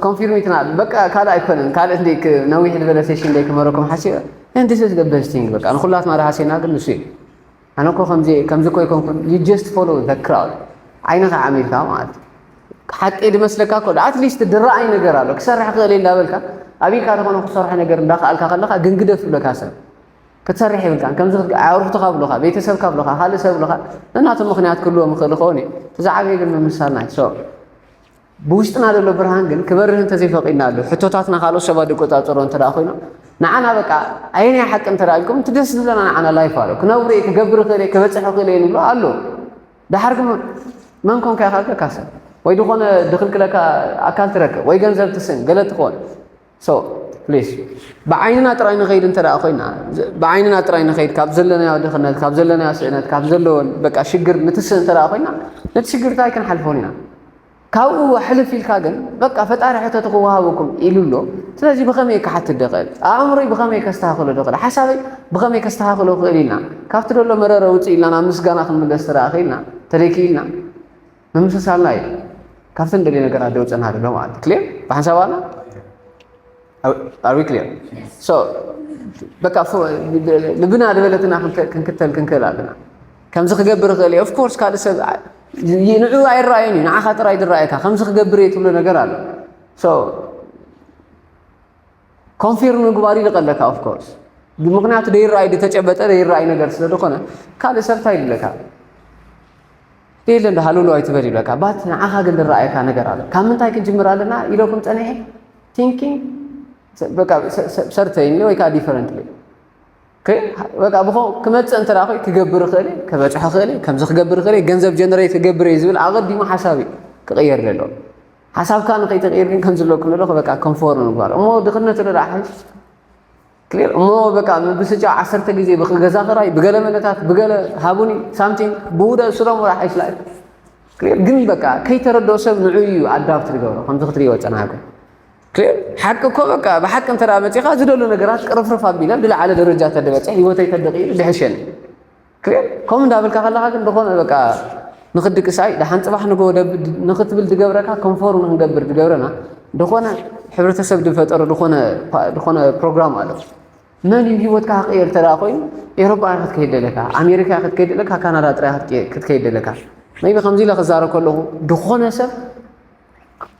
ኮንፊርሚትና በቃ ካልእ ኣይኮነን ካልእ እንደ ነዊሕ ዝበለ ሴሽን እንደ ክመረኩም ሓሲበ and this is the best thing በቃ ንኩላትና ደሃሴና ግን ንሱ እዩ። ኣነ እኮ ከምዚ ከምዚ እኮ ይኮንኩን you just follow the crowd ዓይንኻ ዓሚልካ ማለት እዩ። ሓቂ ድመስለካ እኮ at least ድረኣይ ነገር ኣሎ ክሰርሕ ክእል እንዳበልካ ኣብይካ ዝኾነ ክሰርሖ ነገር እንዳኸኣልካ ከለካ ግን ግደፍ ይብለካ ሰብ ክትሰርሕ የብልካን ከምዚ ኣዕሩኽትኻ ብሉኻ ቤተሰብካ ብሉኻ ካልእ ሰብ ብሉኻ ነናቶም ምኽንያት ክህልዎም ይኽእል ይኸውን እዩ እቲ ዝዓበየ ግን ምምሳልና እዩ so ብውሽጥና ዘሎ ብርሃን ግን ክበርህ እንተዘይፈቒድናሉ ሕቶታትና ካልኦት ሰባት ዝቆጻጸሮ እንተ ደኣ ኮይኖም ንዓና በቃ ኣየናይ ሓቂ እንተ ደኣ ኢልኩም እቲ ደስ ዝብለና ንዓና ላይፍ ኣሎ ክነብር እየ ክገብር ይኽእል እየ ክበጽሕ ይኽእል እየ ንብሎ ኣሎ ድሓር ግን መን ኮንካ ኢኻ ዝብለካ ሰብ ወይ ዝኾነ ድኽልክለካ ኣካል ትረክብ ወይ ገንዘብ ትስእን ገለ ትኾን so please ብዓይንና ጥራይ ንኸይድ እንተ ደኣ ኮይና ብዓይንና ጥራይ ንኸይድ ካብ ዘለናዮ ድኽነት ካብ ዘለናዮ ስእነት ካብ ዘለዎን በቃ ሽግር ንትስእ እንተ ደኣ ኮይና ነቲ ሽግር እንታይ ክንሓልፎን ኢና ካብኡ ሕልፍ ኢልካ ግን በቃ ፈጣሪ ሕተቱ ክወሃበኩም ኢሉ ኣሎ ስለዚ ብኸመይ ክሓትት ደኽእል ኣእምሮይ ብኸመይ ከስተኻኽሎ ደኽእል ሓሳበይ ብኸመይ ከስተኻኽሎ ክእል ኢልና ካብቲ ደሎ መረረ ውፅእ ኢልና ናብ ምስጋና ክንምለስ ተደኣ ኽኢልና ተደይክኢልና ምምስሳልና እዩ ካብቲ ንደልዮ ነገራት ደውፅና ደሎ ማለት ክልር ብሓንሳብ ኣላ Are we clear? So በቃ ልብና ዝበለትና ክንክተል ክንክእል ኣለና ከምዚ ክገብር ይኽእል እየ ኦፍኮርስ ካልእ ሰብ ንዕኡ ኣይረኣዮን እዩ ንዓኻ ጥራይ ዝረኣየካ ከምዚ ክገብር እየ ትብሎ ነገር ኣሎ ኮንፊርም ምግባር ይልቀለካ ኦፍኮርስ ምክንያቱ ደይረኣይ ዝተጨበጠ ደይረኣይ ነገር ስለ ዝኾነ ካልእ ሰብ እንታይ ይብለካ የለ እንደ ሃሉሉ ኣይትበል ይብለካ ባት ንዓኻ ግን ዝረኣየካ ነገር ኣሎ ካብ ምንታይ ክንጅምር ኣለና ኢለኩም ፀኒሐ thinking በቃ ሰርተይንሊ ወይ ከዓ ዲፈረንትሊ በቃ ብኸ ክመፅእ እንተ ደኣ ክገብር ይኽእል ከበፅሖ ይኽእል ከምዚ ክገብር ይኽእል ገንዘብ ጀነሬት ክገብር እዩ ዝብል ኣቐዲሙ ሓሳብ እዩ ክቕየር ዘለዎ ሓሳብካ ንኸይትቕይር ግን ከም ዝብለኩም ዘለኹ በቃ ኮንፎርም ምግባር እሞ ድኽነት ዶ ደኣ ሓይሽ ክሊር እሞ በቃ ብስጫ ዓሰርተ ግዜ ብገዛ ክራይ ብገለ መለታት ብገለ ሃቡኒ ሳምቲንግ ብውደ ስሎም ወላ ሓይሽ ላይፍ ክሊር ግን በቃ ከይተረድኦ ሰብ ንዑ እዩ ኣዳፕት ዝገብሮ ከምዚ ክትሪኦ ጸናሕኩም ክሊር ሓቂ እኮ በቃ ብሓቂ እንተ መፂኻ ዝደሎ ነገራት ቅርፍርፍ ኣቢለ ዝለዓለ ደረጃ ተደበፀ ህይወተይ ተደቂሉ ድሕሸኒ ክሊር ከምኡ እንዳበልካ ከለኻ ግን ዝኾነ በቃ ንኽድቅሳይ ደሓን ፅባሕ ንጎ ንኽትብል ዝገብረካ ኮንፎርም ንክንገብር ዝገብረና ዝኾነ ሕብረተሰብ ዝፈጠሮ ዝኾነ ፕሮግራም ኣሎ መን እዩ ህይወትካ ክቅየር ተደኣ ኮይኑ ኤሮጳ ክትከይድ ደለካ ኣሜሪካ ክትከይድ ደለካ ካናዳ ጥራይ ክትከይድ ደለካ maybe ከምዚ ኢለ ክዛረብ ከለኹ ዝኾነ ሰብ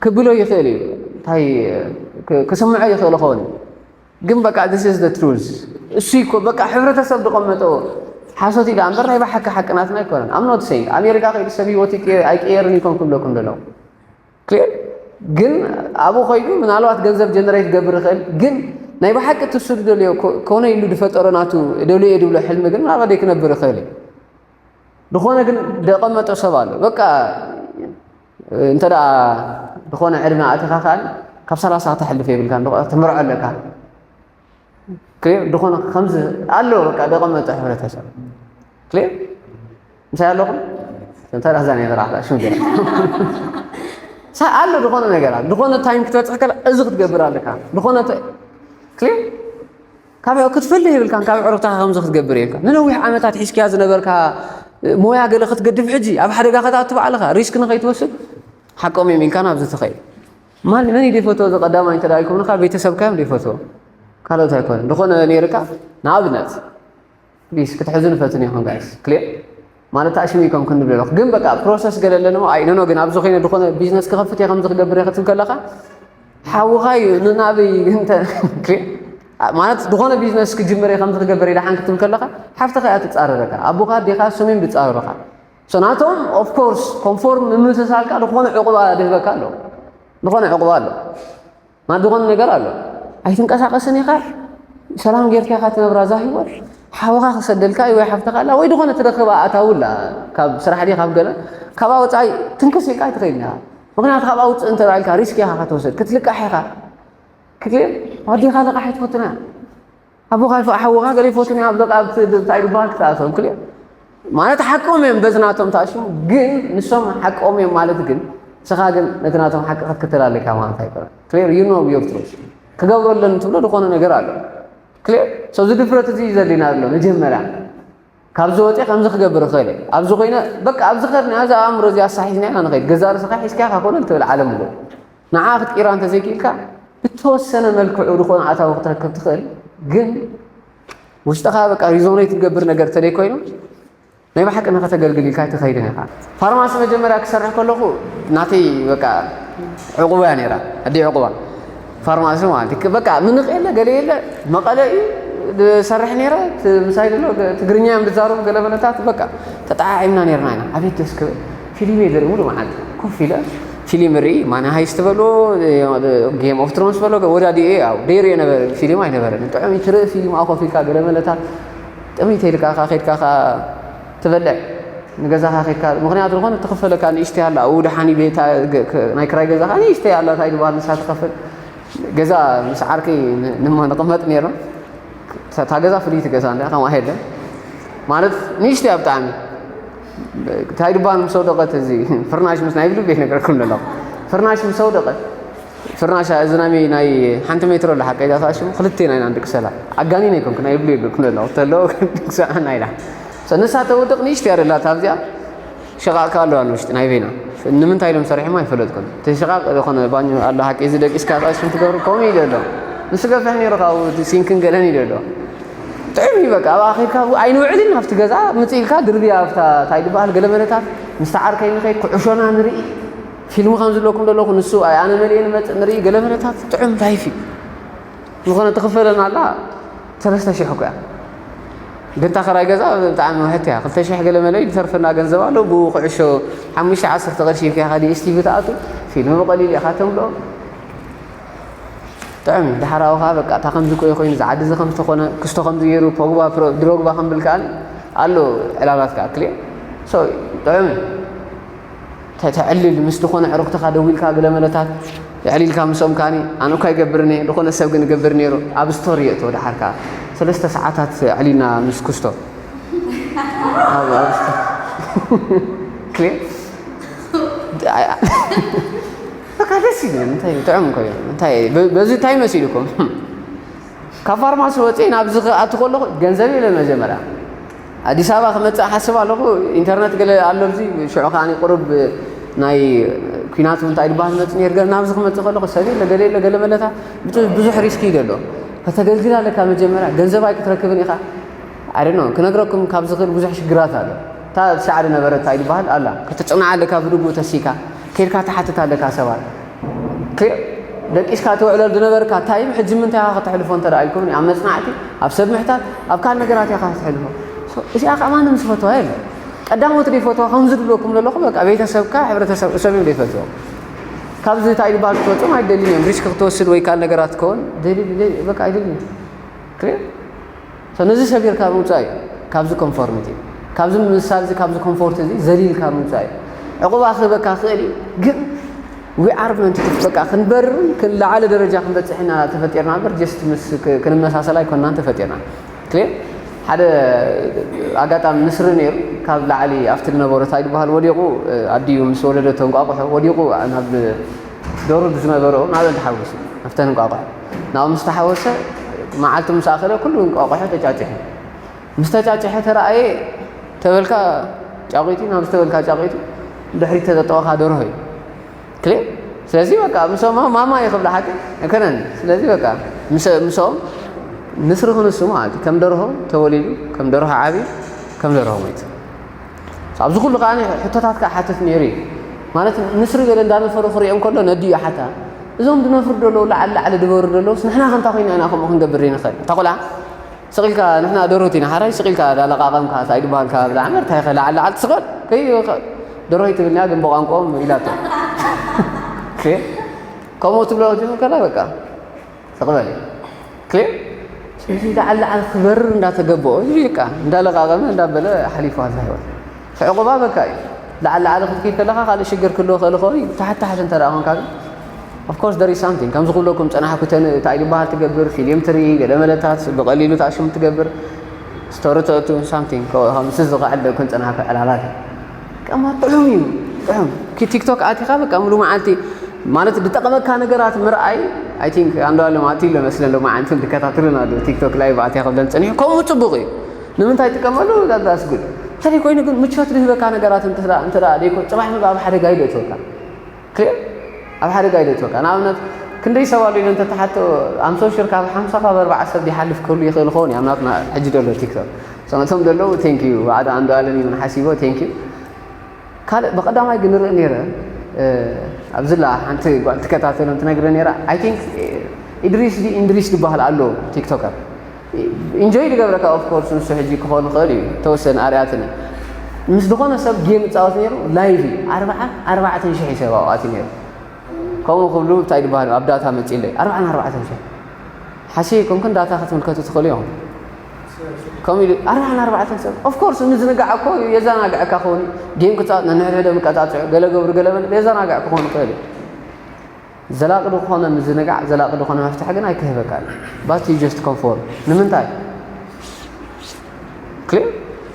ክብሎ ይኽእል እዩ እንታይ ክስምዖ ይኽእል ኸውን ግን በቃ this is the truth እሱ ይኮ በቃ ሕብረተሰብ ዝቐመጦ ሓሶት ኢላ እምበር ናይ ብሓቂ ሓቂ ናትና ኣይኮነን I'm not saying ኣሜሪካ ከይዱ ሰብ ህይወት ኣይቀየርን ይኮን ክብለኩም ዘለኹ ግን ኣብኡ ከይዱ ምናልባት ገንዘብ ጀነሬት ክገብር ይኽእል ግን ናይ ብሓቂ ትሱ ዝደልዮ ኮነ ኢሉ ዝፈጠሮ ናቱ ደልዮ ድብሎ ሕልሚ ግን ምናልባት ዘይክነብር ይኽእል እዩ ዝኾነ ግን ደቐመጦ ሰብ ኣሎ በቃ እንተ ዝኾነ ዕድመ ኣቲኻ ከኣ ካብ ሰላሳ ክተሕልፍ የብልካ ትምርዖ ኣለካ ክሊር ዝኾነ ከምዚ ኣሎ በቃ ደቐመጠ ሕብረተሰብ ክሊር እንታይ ኣለኹም እንታይ ራዛ ናይ ራዛ ሽም ገራ ሳ ኣሎ ዝኾነ ነገራት ዝኾነ ታይም ክትበጽሕ ከላ እዚ ክትገብር ኣለካ ዝኾነ ክሊር ካብ ክትፈልህ ይብልካን ካብ ዕሩክታኻ ከምዚ ክትገብር የብልካ ንነዊሕ ዓመታት ሒዝክያ ዝነበርካ ሞያ ገለ ክትገድፍ ሕጂ ኣብ ሓደጋ ከተኣቱ ባዕልኻ ሪስክ ንኸይትወስድ ሓቆም እዮም ኢልካ ናብዚ ትኸይድ ማን መን እዩ ዘይፈትዎ? እዚ ቀዳማይ እንተ ደኣ ኢልኩምኒ፣ ካብ ቤተሰብካ እዮም ዘይፈትዎ፣ ካልኦት ኣይኮነን። ዝኾነ ነይርካ፣ ንኣብነት ፕሊስ ክትሕዙ ንፈትን ኢኹም ጋይስ፣ ክሊር ማለት ኣሽሚኮም ክንብል ኣለኹ። ግን በቃ ፕሮሰስ ገለ ኣለንሞ ኣይ ኖ ኖ፣ ግን ኣብዚ ኮይነ ዝኾነ ቢዝነስ ክኸፍት እየ ከምዚ ክገብር እየ ክትብል ከለኻ ሓውኻ እዩ ንናበይ እንተ ክሊር ማለት ዝኾነ ቢዝነስ ክጅምር እየ ከምዚ ክገብር እየ ደሓን ክትብል ከለኻ ሓፍትኻ እያ ትጻረረካ፣ ኣቦኻ ኣዴኻ እሶም እዮም ዝጻረሩኻ። ሶ ናቶም ኦፍ ኮርስ ኮንፎርም ምምስሳልካ ዝኾነ ዕቑባ ድህበካ ኣለዎ፣ ዝኾነ ዕቑባ ኣለዎ። ማለት ዝኾነ ነገር ኣሎ። ኣይትንቀሳቐስን ኢኻ፣ ሰላም ጌርካ ኢኻ ትነብራ እዛ ህይወት። ሓውኻ ክሰደልካ እዩ ወይ ሓፍትኻ ኣላ ወይ ዝኾነ ትረኽባ ኣታዊ ኣላ ካብ ስራሕ ድዩ ካብ ገለ፣ ካብኣ ወጻኢ ትንክስ ኢልካ ኣይትኸይድን ኢኻ። ምኽንያቱ ካብኣ ውጽእ እንተ ኢልካ ሪስክ ኢኻ ክትወስድ፣ ክትልቃሕ ኢኻ። ክትብል ኣዴኻ ልቓሕ ኣይትፈቱን እያ። ኣቦኻ ይፈ-፣ ሓውኻ ገለ ይፈቱን እዮም፣ ኣብ ደቃ ኣብቲ እንታይ ዝበሃል ክትኣቶም ክልእ ማለት ሓቆም እዮም፣ በዚ ናቶም ተኣሽሙ ግን ንሶም ሓቆም እዮም ማለት ግን ንስኻ ግን ነቲ ናቶም ሓቂ ክትክተል ኣለካ ማለት ኣይኮነን። ክሊር you know your truth ክገብሮ ኣለኒ ትብሎ ዝኾነ ነገር ኣሎ። ክሊር so እዚ ድፍረት እዚ እዩ ዘድልየና ዘሎ መጀመርያ። ካብዚ ወፂ ከምዚ ክገብር እኽእል እየ። ኣብዚ ኮይነ በቃ ኣብዚ ከድና እዛ ኣእምሮ እዚኣ ኣሳሒዝና ኢና ንኸይድ። ገዛ ርእስኻ ሒዝካ ኢኻ ኮነ ትብል ዓለም ሙሉእ። ንዓ ክትቅይራ እንተዘይክኢልካ ብተወሰነ መልክዑ ዝኾነ ኣታዊ ክትረክብ ትኽእል፣ ግን ውሽጥኻ በቃ ሪዞኔት ዝገብር ነገር ተደይ ኮይኑ ናይ ብሓቂ ንኸተገልግል ኢልካ ኣይትኸይድን ኢኻ። ፋርማሲ መጀመርያ ክሰርሕ ከለኹ ናተይ በቃ ዕቑባ እያ ነይራ፣ ኣዲ ዕቑባ ፋርማሲ ማለት እዩ። በቃ ምንቕ የለ ገለ የለ መቐለ እዩ ዝሰርሕ ነይረ። እቲ ምሳይ ዘሎ ገ-፣ ትግርኛ እዮም ዝዛረቡ ገለ መለታት በቃ ተጠዓዒምና ነይርና ኢና። ኣቤት ደስ ክብል ፊልም እየ ዝርኢ ሙሉ መዓልቲ ኮፍ ኢለ ፊልም ርኢ ማኒ ሃይስት በሎ ጌም ኦፍ ትሮንስ በሎ ወዳዲኡ እየ ያው ደይሪኦ ነበረ ፊልም ኣይነበረን። ጥዑም እዩ ትርኢ ፊልም ኣብ ኮፍ ኢልካ ገለ መለታት ጥምይ ተይልካ ከይድካ ትበልዕ ንገዛኻ ከይድካ፣ ምኽንያቱ ዝኾነ ትኽፈለካ ንእሽተይ ኣላ፣ ኣብኡ ደሓን እዩ ቤታ፣ ገ-፣ ከ-፣ ናይ ክራይ ገዛኻ ንእሽተይ ኣላ፣ እንታይ ዝበሃል ንሳ ትኸፍል። ገዛ ምስ ዓርከይ ን-፣ ንማ-፣ ንቕመጥ ነይርና። እታ፣ እታ ገዛ ፍልይቲ ገዛ እንድያ፣ ከምኣ የለን። ማለት ንእሽተይ እያ ብጣዕሚ። እንታይ ድባን ምስ ወደቐት እዚ ፍርናሽ ምስ ናይ ብልቤ ነገርኩም ዘለኹ። ፍርናሽ ምስ ወደቐት ፍርናሽ እዚ ናይ፣ ናይ ሓንቲ ሜትሮ ኣላ ሓቀይ እዛ ሽሙ ክልቴና ኢና ንድቅሰላ። ኣጋኒነ ኣይኮንኩን፣ ናይ ብሉ ይብልኩም ዘለኹ። ተለዎ ክንድቅሰላ ኢና። ሰ-፣ ንሳ ተውድቕ ንእሽቶ እያ ደላታ ኣብዚኣ። ሽቓቕ ከኣ ኣለዋ ንውሽጢ ናይ በይና። ንምንታይ ኢሎም ሰሪሖም ኣይፈለጥኩን። እቲ ሽቓቕ ዝኾነ ባኞ ኣሎ ሓቂ እዚ ደቂስካ እዛ ሽም ትገብሩ ከምኡ ኢሉ ኣሎ። ንሱ ገፊሕ ነይሩ ካብኡ እቲ ሲንክን ገለን ኢሉ ኣሎ። ጥዑም እዩ በቃ። ኣብኣ ኸይድካ ኣብኡ ኣይንውዕልን ኣብቲ ገዛ ምጽእ ኢልካ ድርብያ ኣብታ እንታይ ድበሃል ገለ መለታት ምስቲ ዓርከይ ንኸይድ ኩዕሾና ንርኢ። ፊልም ከም ዝብለኩም ዘለኹ ንሱ ኣይ ኣነ መሊኤ ንመጽእ ንርኢ ገለ መለታት ጥዑም ላይፍ እዩ። ዝኾነ ትኽፈለና ኣላ ሰለስተ ሽሕ እኮ እያ። ግን እታ ኸራይ ገዛ ብጣዕሚ ውሕት እያ። ክልተ ሽሕ ገለ መለ እዩ ዝተርፈና ገንዘብ ኣሎ። ብኡ ኩዕሾ ሓሙሽተ ዓሰርተ ቅርሺ ኢልካ ኢኻ ዲ ኤስ ቲ ቪ ትኣቱ። ፊልም ብቐሊል ኢኻ ተምልኦ። ጥዑም እዩ። ድሓር ኣብኡ ኸዓ በቃ እታ ከምዚ ኮ-፣ ኮይኑ ዝዓዲ እዚ ከም ዝተኾነ፣ ክስቶ ከምዚ ገይሩ፣ ፖግባ፣ ፕሮ-፣ ድሮግባ ከም ብል ከኣ ኣሎ ዕላላት ከኣ ክልኤ። ሶ ጥዑም እዩ። ተ-፣ ተዕልል ምስ ዝኾነ ዕሩኽትኻ ደዊልካ ገለ መለታት የዕሊልካ ምስኦም ከኣኒ ኣነ እኳ ይገብርን እየ፣ ዝኾነ ሰብ ግን ይገብር ነይሩ። ኣብ ስቶሪ የእትዎ ደሓር ከኣ ሰለስተ ሰዓታት ኣዕሊልና ምስ ክስቶ። ኣብ፣ ኣብ ስቶ-፣ ክልኤ? በቃ ደስ ይብል። እንታይ ጥዑም እኮ እዩ። እንታይ በ-፣ በዚ እንታይ መሲልኩም? ካብ ፋርማሲ ወፂእ ናብዚ ክኣቱ ከለኹ ገንዘብ የለን መጀመርያ። ኣዲስ ኣበባ ክመፅእ ሓስብ ኣለኹ። ኢንተርነት ገለ ኣሎ ኣብዚ ሽዑ ከኣ ቁሩብ ናይ ኲናት እንታይ ዝበሃል መፅ ነይሩ። ገለ ናብዚ ክመፅእ ከለኹ ሰብ የለ ገለ የለ ገለ መለታ ብት-፣ ብዙሕ ሪስክ እዩ ዘሎ። ከተገልግል ኣለካ መጀመርያ ገንዘብ ኣይክትረክብን ኢኻ። ኣይ ዶንት ኖ ክነግረኩም ካብ ዝኽእል ብዙሕ ሽግራት ኣሎ። እታ ትሽዓተ ነበረ እንታይ ዝበሃል ኣላ ከተፅንዓ ኣለካ ብድጉ ተሲካ ከይድካ ትሓትት ኣለካ ሰባት። ክሊር ደቂስካ ትውዕለሉ ዝነበርካ ታይም ሕጂ ምንታይ ኢኻ ከተሕልፎ እንተ ደኣ ኢልኩምኒ፣ ኣብ መጽናዕቲ፣ ኣብ ሰብ ምሕታት፣ ኣብ ካልእ ነገራት ኢኻ ከተሕልፎ። ሶ፣ እዚኣ ኸኣ ማንም ዝፈትዋ የለን። ቀዳሞት ደይፈትዋ ከምዚ ዝብለኩም ዘለኹ፣ በቃ ቤተሰብካ፣ ሕብረተሰብ፣ እሶም እዮም ደይፈትዎም። ካብዚ እንታይ ዝበሃል ክትወጽኦም ኣይደልን እዮም። ሪስክ ክትወስድ ወይ ካልእ ነገራት ትከውን፣ ደሊ-፣ ደሊ-፣ በቃ ኣይደልን እዮም። ክሊር? ሶ ነዚ ሰቢርካ ምውጻእ እዩ። ካብዚ ኮንፎርሚቲ፣ ካብዚ ምምስሳል እዚ፣ ካብዚ ኮንፎርት እዚ ዘሊልካ ምውጻእ እዩ። ዕቑባ ክህበካ ክእል እዩ፣ ግን we are meant to በቃ ክንበርርን ክን-፣ ላዕሊ ደረጃ ክንበጽሕ ኢና ተፈጢርና እምበር፣ ጀስት ምስ ክ-፣ ክንመሳሰል ኣይኮንናን ተፈጢርና። ክሊር? ሓደ ኣጋጣሚ ንስሪ ነይሩ፣ ካብ ላዕሊ ኣብቲ ዝነበሮ እንታይ ዝበሃል ወዲቑ፣ ኣዲኡ ምስ ወለደቶ እንቋቑሖ ወዲቑ ናብ ደሩድ ዝነበረኦ ናብአን ተሓዊሱ፣ ኣብተን እንቋቑሖ ናብኡ ምስ ተሓወሰ፣ መዓልቲ ምስ ኣኸለ ኩሉ እንቋቑሖ ተጫጭሑ። ምስ ተጫጭሐ ተረኣየ ተበልካ ጫቒቱ፣ ናብ ዝተበልካ ጫቒቱ፣ ድሕሪት ተጠጠወኻ ደርሆ እዩ። ክሊር? ስለዚ በቃ ምስኦም ማማ ይኽብላ ሓቂ ኣይኮነን። ስለዚ በቃ ምስ- ምስኦም ንስሪ ክንሱ ማለት እዩ። ከም ደርሆ ተወሊዱ፣ ከም ደርሆ ዓብዩ፣ ከም ደርሆ ሞይቱ። ኣብዚ ኩሉ ከዓ ሕቶታት ከዓ ሓትት ነይሩ እዩ። ማለት ንስሪ ገለ እንዳነፈሩ ክሪኦም ከሎ ነዲኡ ሓታ እዞም ድነፍሩ ደለዉ ላዕሊ ላዕሊ ድበሩ ደለውስ ንሕና ከምታ ኮይና ኢና ከምኡ ክንገብር ዘይንኽእል። እታ ቆልዓ ስቕ ኢልካ ንሕና ደርሆት ኢና ሓራይ ስቕ ኢልካ ዳለቓቐምካ እንታይ ድበሃል ካብ ላዕመር እንታይ ኸ ላዕሊ ላዕሊ ትስቐል ከይ ደርሆ ይትብልንያ ግን ብቋንቋኦም ኢላቶ። ኦኬ። ከምኡ ትብሎ ትኽእል ከላ በቃ ተቕበል። ክሊር። ስለዚ ላዕሊ ላዕሊ ክበርር እንዳተገበኦ እዩ በቃ እንዳለቓቐመ እንዳበለ ሓሊፉ ኣብዛ ህይወት። ዕቑባ በቃ እዩ። ላዕሊ ላዕሊ ክትከይድ ከለኻ ካልእ ሽግር ክህልዎ ክእል ይኸውን እዩ። ታሕቲ ታሕቲ እንተ ደኣ ኮንካ ግን of course there is something ከምዚ ክብለኩም ጸናሕኩ ተን እንታይ ዝበሃል ትገብር ፊልም ትርኢ ገለ መለታት ብቐሊሉ ታሽም ትገብር ስቶሪ ተእቱ ሳምቲንግ ከምዚ ዝኽዕል ደኩን ጸናሕኩ ዕላላት እዩ። ቀማ ጥዑም እዩ። ጥዑም ኪ ቲክቶክ ኣቲኻ በቃ ሙሉ መዓልቲ ማለት ዝጠቕመካ ነገራት ምርኣይ። I think ኣንዱ ኣለም ኣትዩ ኣሎ መስለን ሎማዓንቲ ዝከታተሉና ኣለዉ ቲክቶክ ላይቭ ኣትያ ክብለን ጸኒሑ ከምኡ ጽቡቕ እዩ። ንምንታይ ጥቀመሉ that's good። እንተዘይ ኮይኑ ግን ምቾት ዝህበካ ነገራት እንተ እንተ ደኣ ዘይኮ ጽባሕ ንግሆ ኣብ ሓደጋ እዩ ዘእትወካ። ክሊር ኣብ ሓደጋ እዩ ዘእትወካ። ንኣብነት ክንደይ ሰብ ኣሎ ኢለ እንተተሓቶ I'm so sure ካብ ሓምሳ ካብ ኣርባዓ ሰብ ይሓልፍ ክህሉ ይኽእል ይኸውን እዩ ኣብ ናትና ሕጂ ዘሎ ቲክቶክ። So ነቶም ዘለዉ thank you ባዕዳ ኣንዱ ኣለም እዩ ሓሲቦ thank you። ካልእ ብቐዳማይ ግን ንርኢ ነይረ ኣብዝላ ሓንቲ ጓል ትከታተሎም ትነግረ ነይራ I think ኢድሪስ ዲ ኢንድሪስ ዝበሃል ኣሎ ቲክቶከር ኢንጆይ ዝገብረካ of course ንሱ ሕጂ ክኾን ይኽእል እዩ ተወሰነ ኣርያትኒ ምስ ዝኾነ ሰብ ጌም ይፃወት ነይሩ ላይቭ እዩ ኣርብዓን ኣርባዕተን ሽሕ እዩ ሰብ ኣብኡ ኣትዩ ነይሩ ከምኡ ክብሉ እንታይ ዝበሃል ኣብ ዳታ መፂለይ ኣርብዓን ኣርባዕተን ሽሕ ሓሲየ ኣይኮንኩን ዳታ ክትምልከቱ ትኽእሉ ኢኹም። ከምኡ ኢሉ ኣርባዓን ኣርባዕተን ሰብ of course ምዝንጋዕ እኮ የዘናግዐካ ክኸውን ጌም ክፃወት ነንሕድሕዶም ይቀፃፅዑ ገለ ገብሩ ገለ በለ የዘናግዕ ክኾን ይኽእል እዩ። ዘላቂ ዝኾነ ምዝንጋዕ ዘላቂ ዝኾነ መፍትሒ ግን ኣይክህበካ እዩ። But you just conform ንምንታይ? ክሊር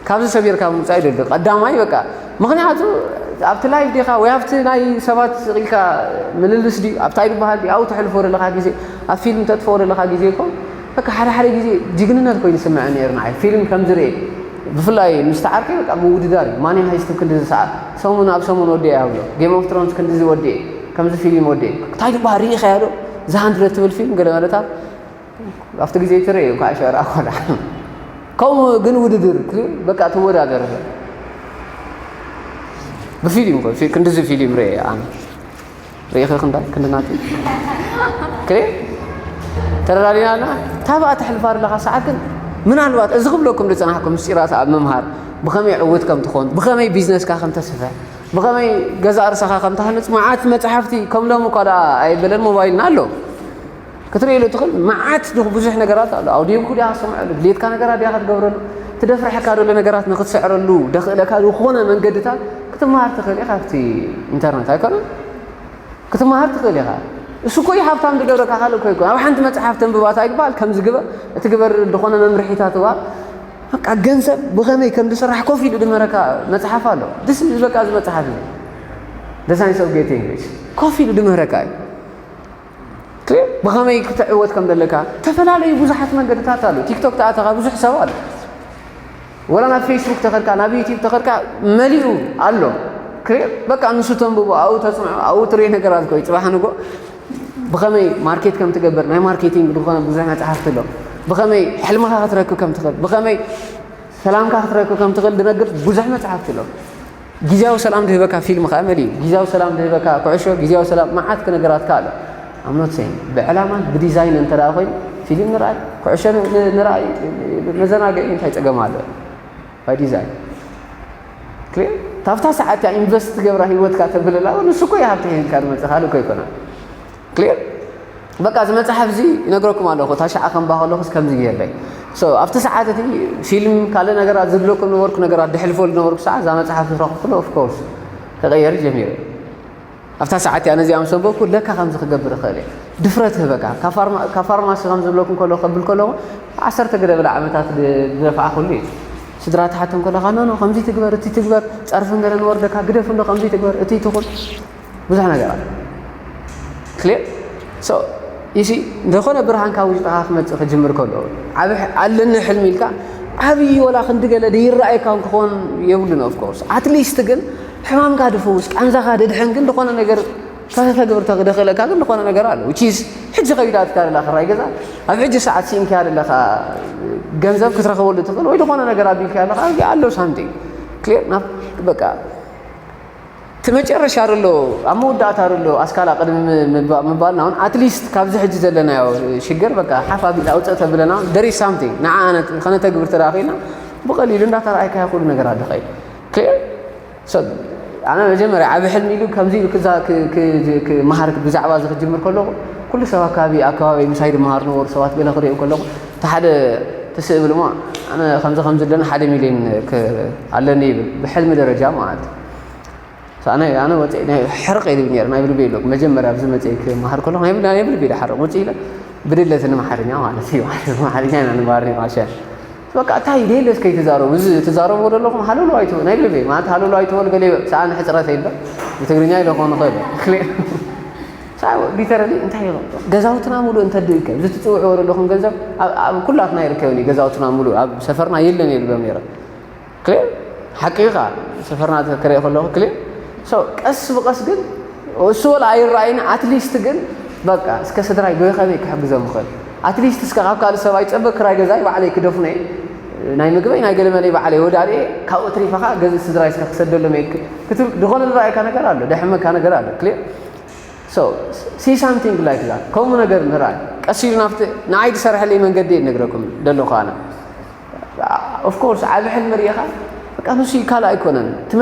ካብዚ ሰቢርካ ምውፃእ ይደሊ ቀዳማይ በቃ ምክንያቱ ኣብቲ ላይቭ ዲኻ ወይ ኣብቲ ናይ ሰባት ኢልካ ምልልስ ድዩ ኣብታይ ዝበሃል ድዩ ኣብኡ ተሕልፎ ዘለካ ግዜ ኣብ ፊልም ተጥፍኦ ዘለካ ግዜ እኮ በቃ ሓደ ሓደ ግዜ ጅግንነት ኮይኑ ይስምዐኒ ነይሩ ንዓይ ፊልም ከም ዝርኢ ብፍላይ ምስ ተዓርከይ በቃ ምውድዳር እዩ ማኒ ሃይስት ክንድዚ ሰዓት ሰሙን ኣብ ሰሙን ወዲአ ይሃብሎ ጌም ኦፍ ትሮንስ ክንድዚ ወዲአ ከምዚ ፊልም ወዲአ እንታይ ዝበሃል ርኢኻዮ ዶ ዝሃንድረት ትብል ፊልም ገለ መለታት ኣብቲ ግዜ ትርኢ እንኳዕ ሸራ ኮላ ከምኡ ግን ውድድር በቃ ትወዳደር ብፊልም እኮ ክንድዚ ፊልም ርአ ኣነ ርኢኸ ክንዳይ ክንድናት ክሬ ተረዳዲናና ታብኣ ተሕልፋ ኣለኻ ሰዓት ግን ምናልባት እዚ ክብለኩም ዝፀናሕኩም ምስጢራት ኣብ ምምሃር ብኸመይ ዕውት ከም ትኾን ብኸመይ ቢዝነስካ ከም ተስፍሕ ብኸመይ ገዛ እርሳኻ ከም ተሃንፅ መዓት መፅሓፍቲ ከም ሎም እኳ ደኣ ኣይበለን ሞባይልና ኣሎ ክትርእየሉ ትኽእል መዓት ብዙሕ ነገራት ኣሎ ኣውዲዮ ቡክ ዲያ ክትሰምዐሉ ድሌትካ ነገራት ዲያ ክትገብረሉ ትደፍርሐካ ዘሎ ነገራት ንክትስዕረሉ ደኽእለካ ዝኾነ መንገድታት ክትመሃር ትኽእል ኢኻ ኣብቲ ኢንተርነት ኣይኮነን ክትመሃር ትኽእል ኢኻ እሱ ኮይ ሃብታም ዝገብረካ ካልእ ኮይ ኮን ኣብ ሓንቲ መፅሓፍ ተንብባታ ይግባል ከምዚ ግበር እቲ ግበር ዝኾነ መምርሒታት ዋ በቃ ገንዘብ ብኸመይ ከም ዝስራሕ ኮፍ ኢሉ ድመረካ መፅሓፍ ኣሎ ድስ በቃ እዚ መፅሓፍ እዩ The Science of Getting Rich ኮፍ ኢሉ ድምህረካ እዩ ብኸመይ ክትዕወት ከም ዘለካ ዝተፈላለዩ ብዙሓት መንገድታት ኣሎ ቲክቶክ ተኣተኻ ብዙሕ ሰብ ኣሎ ወላ ናብ ፌስቡክ ተኸድካ ናብ ዩቲብ ተኸድካ መሊኡ ኣሎ ክሪር በቃ ንሱ ተንብቦ ኣብኡ ተፅንዖ ኣብኡ ትሪኦ ነገራት ኮይ ፅባሕ ንጎ ብኸመይ ማርኬት ከም ትገብር ናይ ማርኬቲንግ ዝኾነ ብዙሕ መፅሓፍቲ ኣሎ ብኸመይ ሕልምኻ ክትረክብ ከም ትኽእል ብኸመይ ሰላምካ ክትረክብ ከም ትኽእል ዝነግር ብዙሕ መፅሓፍቲ ኣሎ ግዝያዊ ሰላም ዝህበካ ፊልም ከዓ መሊኡ ግዝያዊ ሰላም ዝህበካ ኩዕሾ ግዝያዊ ሰላም መዓት ነገራት ከዓ ኣሎ I'm not saying ብዕላማን ብዲዛይን እንተ ደኣ ኮይኑ ፊልም ንርኣይ ኩዕሾ ንርኣይ መዘናግዒ እንታይ ፀገም ኣሎ by design ክሊር ታብታ ሰዓት እያ ኢንቨስት ትገብራ ሂወትካ ተብለላ ንሱ እኮ ይሃብቲ ሂልካ ዝመፅእ ካልእ እኮ ይኮና ክሊር በቃ እዚ መፅሓፍ እዚ ይነግረኩም ኣለኹ እታ ሸዓ ከንባ ከለኹስ ከምዚ ገይርለይ ኣብቲ ሰዓት እቲ ፊልም ካልእ ነገራት ዝብለኩም ነበርኩ ነገራት ድሕልፎ ዝነበርኩ ሰዓት እዛ መፅሓፍ ዝረኽብኩ of course ክቐየር ጀሚረ ኣብታ ሰዓት እያ ነዚኣ ምስ ኣንበብኩ ለካ ከምዚ ክገብር እኽእል እየ ድፍረት ህበካ ካብ ፋርማሲ ከም ዝብለኩም ከሎ ከብል ከለኹ ዓሰርተ ገለ በለ ዓመታት ዝደፍዓ ኩሉ እዩ ስድራ ትሓቶም ከለኻ ኖኖ ከምዚ ትግበር እቲ ትግበር ጸርፍን ገለ ንወርደካ ግደፍ እንዶ ከምዚ ትግበር እቲ ትኹን ብዙሕ ነገር ኣሎ ክሊር ሶ ይሲ ዝኾነ ብርሃን ካብ ውሽጥኻ ክመፅእ ክጅምር ከሎ ዓብ ኣለኒ ሕልሚ ኢልካ ዓብዪ ወላ ክንዲ ገለ ደይረኣየካ ክኾን የብሉን of course at least ግን ሕማምካ ድፍውስ ቃንዛኻ ድድሕን ግን ዝኾነ ነገር ከተተግብር ተኽእለካ ግን ዝኾነ ነገር ኣሎ which is ሕጂ ከይዳ ኣትካ ዘለኻ ክራይ ገዛ ኣብ ሕጂ ሰዓት ሲኢንካ ዘለኻ ገንዘብ ክትረኽበሉ ትኽእል ወይ ዝኾነ ነገር ኣቢልካ ዘለኻ ኣሎ something clear ናብ በቃ እቲ መጨረሻ ኣሎ ኣብ መወዳእታ ኣሎ ኣስካላ ቅድሚ ምባልና እውን at least ካብዚ ሕጂ ዘለናዮ ሽግር በቃ ሓፍ ኣቢላ ኣውፅእ ተብለና there is something ንዓ ከነተግብር ተደኣ ኽኢልና ብቐሊሉ እንዳተረኣይካዮ ኩሉ ነገር ኣሎ ኸይድ clear ኣነ መጀመርያ ዓብ ሕልሚ ኢሉ ከምዚ ኢሉ ክመሃር ብዛዕባ እዚ ክጅምር ከለኹ ኩሉ ሰብ ኣከባቢ ኣከባቢ ምሳይ ድመሃር ነበሩ ሰባት ገለ ክሪኦ ከለኹ እቲ ሓደ ትስእ ብል እሞ ኣነ ከምዚ ከምዚ ኣለኒ ሓደ ሚልዮን ኣለኒ ይብል ብሕልሚ ደረጃ ማለት ኣነ ኣነ ወፂ ሕርቕ ኢሉ ነር ናይ ብልቢ ኢሉ መጀመርያ ኣብዚ መፅእ ክመሃር ከለኹ ናይ ብልቢ ኢሉ ሓርቕ ውፅእ ኢለ ብድለት ንመሓርኛ ማለት እዩ መሓርኛ ኢና ንባር ማሸ በቃ እንታይ ደለስ ከይትዛረቡ እዚ ትዛረቡ ዘለኹም ሃለሉ ኣይትበሉ ናይ ብልበይ ማለት ሃለሉ ኣይትበሉ ገለ ሰኣን ሕፅረት የለ ብትግርኛ ኢለ ክኾን ይኽእል ሊተራሊ እንታይ ገዛውትና ሙሉእ እንተድእከ እዚ ትፅውዕዎ ዘለኹም ገንዘብ ኣብ ኩላትና ይርከብ እዩ ገዛውትና ሙሉእ ኣብ ሰፈርና የለን እየ ልብሎም ነይረ ክሌር ሓቂ እዩ ከዓ ሰፈርና ክርኢ ከለኹ ክሌር ቀስ ብቀስ ግን እሱ ወላ ኣይረኣይን ኣትሊስት ግን በቃ እስከ ስድራይ ብኸመይ ክሕግዞም ይኽእል ኣትሊስት እስከ ካብ ካልእ ሰብ ኣይፀበ ክራይ ገዛይ ባዕለይ ክደፍኖ እየ ናይ ምግበይ ናይ ገለመለይ ባዕለይ ወዳድየ ካብኡ ትሪፈኻ ገዝ ስድራይ እስከ ክሰደሎም እየ ክትብል ዝኾነ ዝረኣየካ ነገር ኣሎ ደሕመካ ነገር ኣሎ ክሌር see something like that ከምኡ ነገር ንርኣይ ቀስ ኢሉ ናብቲ ንዓይ ዝሰርሐለይ መንገዲ እየ ነግረኩም ዘለኹ ኣነ of course ዓቢ ሕልሚ ርኢኻ በቃ ንሱ ይካል ኣይኮነን እቲ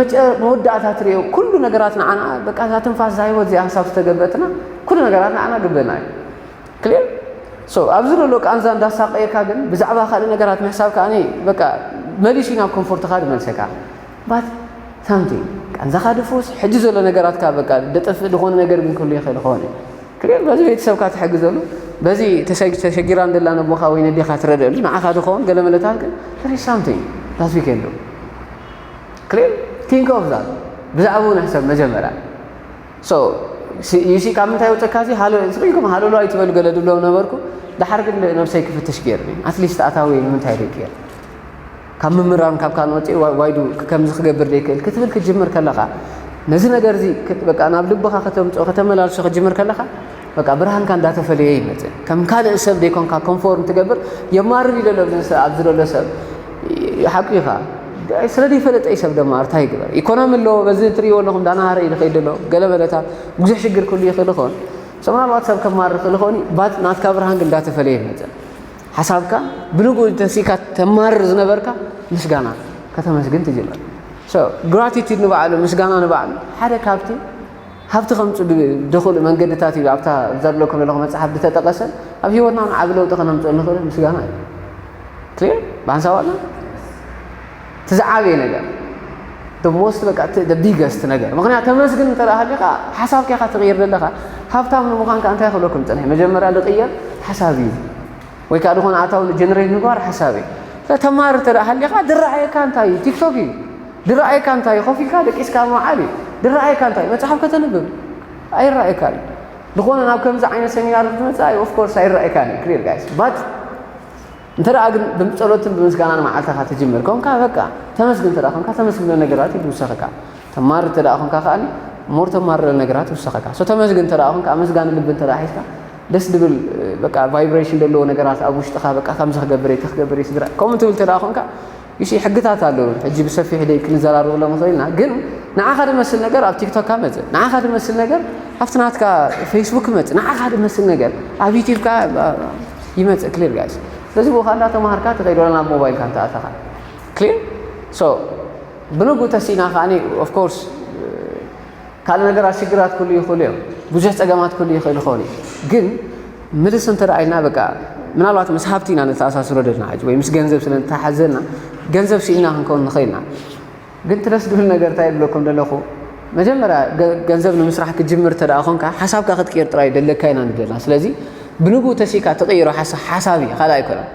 መወዳእታ ትሪኦ ኩሉ ነገራት ንዓና በቃ እዛ ትንፋስ እዛ ህይወት እዚኣ ክሳብ ዝተገበትና ኩሉ ነገራት ንዓና ግበና እዩ ክሊር so ኣብዚ ዘሎ ቃንዛ እንዳሳቀየካ ግን ብዛዕባ ካልእ ነገራት ምሕሳብ ከዓ በቃ መሊሱ ናብ ኮምፎርትካ ዝመልሰካ but something ቃንዛኻ ድፉስ ሕጂ ዘሎ ነገራትካ በቃ ደጠፍእ ዝኾነ ነገር ግን ክህሉ ይኽእል ኾነ ክልል በዚ ቤተሰብካ ትሕግዘሉ በዚ ተሸጊራ እንደላ ነቦኻ ወይ ነዴኻ ትረድእሉ ንዓኻ ዝኸውን ገለ መለታት ግን there is something that we can do ክልል think of that ብዛዕባኡ ንሕሰብ መጀመርያ so you see ካብ ምንታይ ወፀካ እዚ ሃሎ ስሪኩም ሃለሎ ኣይትበሉ ገለ ድብሎም ነበርኩ ደሓር ግን ነብሰይ ክፍትሽ ገይርኒ ኣትሊስት ኣታዊ ንምንታይ ደይክየር ካብ ምምራም ካብ ካልእ ወፂኡ ዋይዱ ከምዚ ክገብር ዘይክእል ክትብል ክትጅምር ከለኻ ነዚ ነገር እዚ በቃ ናብ ልብኻ ከተምፅኦ ከተመላልሶ ክትጅምር ከለኻ በቃ ብርሃንካ እንዳተፈለየ ይመፅእ ከም ካልእ ሰብ ዘይኮንካ ኮንፎርም ትገብር የማርር እዩ ዘሎ ኣብዚ ዘሎ ሰብ ሓቂ ኢኻ ስለ ዘይፈለጠ እዩ ሰብ ደማ እንታይ ይግበር ኢኮኖሚ ኣለዎ በዚ ትሪእዎ ኣለኹም ዳናሃረ እዩ ዝኸይድ ዘሎ ገለ በለታት ብዙሕ ሽግር ክህሉ ይኽእል ይኸውን so ምናልባት ሰብ ከማርር ይኽእል ይኸውን but ናትካ ብርሃን ግን እንዳተፈለየ ይመፅእ ሓሳብካ ብንግኡ ተሲካ ተማርር ዝነበርካ ምስጋና ከተመስግን ትጅምር gratitude ንባዕሉ ምስጋና ንባዕሉ ሓደ ካብቲ ሃብቲ ከምፅኡ ዝኽእሉ መንገድታት እዩ ኣብታ ዘብለኩም ዘለኹ መፅሓፍ ዝተጠቀሰ ኣብ ሂወትና ዓብ ለውጢ ከነምፅእ ንኽእል ምስጋና እዩ ክሊር ብሓንሳባና እቲ ዝዓበየ ነገር most በቃ ቢገስት ነገር ምክንያት ተመስግን እንተ ሃሊካ ሓሳብካ ኢካ ትቕይር ዘለካ ሃብታም ንምዃንካ እንታይ ክብለኩም ፅንሕ መጀመርያ ዝቕየር ሓሳብ እዩ ወይ ከዓ ዝኾነ ኣታዊ ጀነሬት ምግባር ሓሳብ እዩ ተማሪ እንተ ሃሊካ ድረኣየካ እንታይ እዩ ቲክቶክ እዩ ድረኣየካ እንታይ እዩ ኮፍ ኢልካ ደቂስካ ምውዓል እዩ ድረኣየካ እንታይ መፅሓፍ ከተንብብ ኣይረኣየካ እዩ ዝኾነ ናብ ከምዚ ዓይነት ሰሚናር ክትመፅእ እዩ ኦፍኮርስ ኣይረኣየካ እዩ ክሊር ጋይስ ባት እንተ ግን ብፀሎትን ብምስጋናን መዓልትኻ ትጅምር ኮንካ በቃ ተመስግን እንተ ኮንካ ተመስግኖ ነገራት ይውሰኸካ ተማሪ እንተ ኮንካ ከዓ ሞር ተማርረ ነገራት ይውሰኸካ so ተመስግን እንተ ኮንካ ኣመስጋኒ ልቢ እንተ ሒዝካ ደስ ድብል በቃ ቫይብሬሽን ዘለዎ ነገራት ኣብ ውሽጥኻ በቃ ከምዚ ክገብር እየ ክገብር እየ ስድራ ከምኡ ትብል እንተ ኮንካ ይሲ ሕግታት ኣለዉ ሕጂ ብሰፊሕ ደይ ክንዘራረበሎም ንኽእል ኢና ግን ንዓኻ ዝመስል ነገር ኣብ ቲክቶክ መፅእ ንዓኻ ዝመስል ነገር ኣብቲ ናትካ ፌስቡክ መፅእ ንዓኻ ዝመስል ነገር ኣብ ዩቲብካ ይመፅእ ክሊር ጋይስ ስለዚ ብኡኻ እንዳተምሃርካ ትኸይድ ወላ ናብ ሞባይልካ እንተኣተኻ ክሊር so ብንግኡ ተሲእና ከዓኒ ኦፍኮርስ ካልእ ነገራት ሽግራት ክህሉ ይኽእሉ እዮም ብዙሕ ፀገማት ክህሉ ይኽእል ይኸውን እዩ ግን ምልስ እንተ ደኣ ኢልና በቃ ምናልባት ምስ ሃብቲ ኢና ነተኣሳስሮ ደልና ሕጂ ወይ ምስ ገንዘብ ስለ ንተሓዘልና ገንዘብ ስኢና ክንከውን ንኽእል ኢና ግን ትለስ ድብል ነገር እንታይ ይብለኩም ዘለኹ መጀመርያ ገንዘብ ንምስራሕ ክጅምር እንተ ደኣ ኾንካ ሓሳብካ ክትቅይር ጥራይ ደለካ ኢና ንብለና ስለዚ ብንግኡ ተሲእካ ትቕይሮ ሓሳብ እዩ ካልእ ኣይኮነን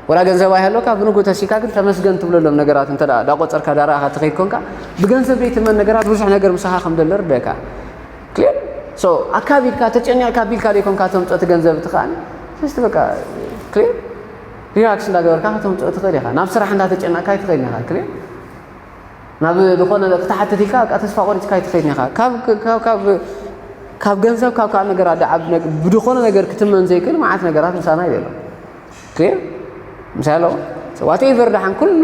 ወላ ገንዘብ ኣይሃለካ ብንጉ ተሲካ ግን ተመስገን ትብለሎም ነገራት እንተ ዳቆፀርካ ዳረኣኻ ትኸይድ ኮንካ ብገንዘብ ዘይትመን ነገራት ብዙሕ ነገር ምሳኻ ከም ዘሎ ርደካ ክሊር so ኣካቢድካ ተጨኒቕካ ቢልካ ዘይኮንካ ተምፀቲ ገንዘብ እቲ ከዓኒ ስ በቃ ክሊር ሪላክስ እንዳገበርካ ከተምፅኦ ትኽእል ኢኻ ናብ ስራሕ እንዳተጨነቕካ ኣይትኸይድን ኢኻ ክሊር ናብ ዝኾነ ክትሓትት ኢልካ በቃ ተስፋ ቆሪፅካ ኣይትኸይድን ኢኻ ካብ ካብ ካብ ገንዘብ ካብ ካልእ ነገራት ደኣ ብድኾነ ነገር ክትመን ዘይክእል መዓት ነገራት ምሳና እዩ ዘሎ። ክሊር ምሳሎ ዋቴቨር ደሓን ኩሉ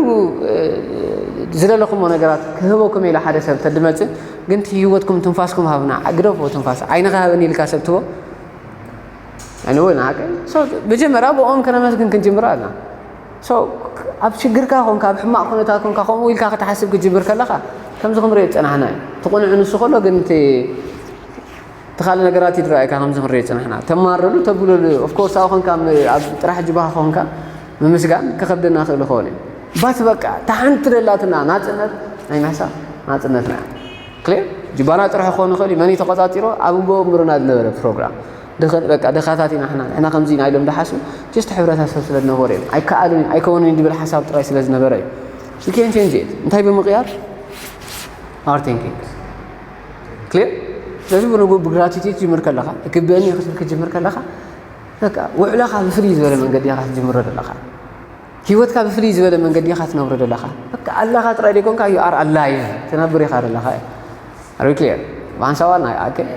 ዝደለኹሞ ነገራት ክህበኩም ኢለ ሓደ ሰብ ተድመፅእ ግን እቲ ህይወትኩም ትንፋስኩም ሃብና ግደፎ ትንፋስ ዓይንኻ ሃበኒ ኢልካ ሰብ ትቦ ኣንወ ንሓቂ መጀመርያ ብኦም ከነመስግን ክንጅምር ኣለና። ኣብ ሽግርካ ኮንካ ኣብ ሕማቕ ኩነታት ኮንካ ከምኡ ኢልካ ክትሓስብ ክትጅምር ከለኻ ከምዚ ክንሪኦ ዝፀናሕና እዩ። እቲ ቁኑዕ ንሱ ከሎ ግን እቲ ካልእ ነገራት ይድረኣካ ከምዚ ክንሪኦ ዝፀናሕና ተማረሉ ተብለሉ ኦፍኮርስ ኣብ ኮንካ ኣብ ጥራሕ ጅባኻ ኮንካ ምምስጋን ክኸብደና ክእል ይኸውን እዩ። ባት በቃ እታ ሓንቲ ደላትና ናፅነት ናይ ምሕሳብ ናፅነትና እያ። ክሊር ጅባና ጥራሕ ክኾን ይኽእል እዩ መን ተቆፃፂሮ ኣብ ጎ እምርና ዝነበረ ፕሮግራም ድኽን በቃ ድኻታት ኢና ንሕና ንሕና ከምዚ ኢና ኢሎም ድሓስቡ ጀስት ሕብረተሰብ ስለ ዝነበሩ እዮም ኣይከኣሉን እዩ ኣይከውንን እዩ ዝብል ሓሳብ ጥራይ ስለ ዝነበረ እዩ። We can change it እንታይ ብምቕያር our thinking ክሊር ስለዚ ብንጉ ብግራቲቲድ ትጅምር ከለኻ ክግብአኒ እዩ ክትብል ክትጅምር ከለኻ በቃ ውዕለኻ ብፍልይ ዝበለ መንገዲ ኢኻ ትጅምሮ ዘለኻ። ህይወትካ ብፍልይ ዝበለ መንገዲ ኢኻ ትነብሮ ዘለኻ። በቃ ኣላኻ ጥራይ ደይኮንካ you are alive ትነብር ኢኻ ዘለኻ። Are we clear? ብሓንሳብ ኣልና ይኣክል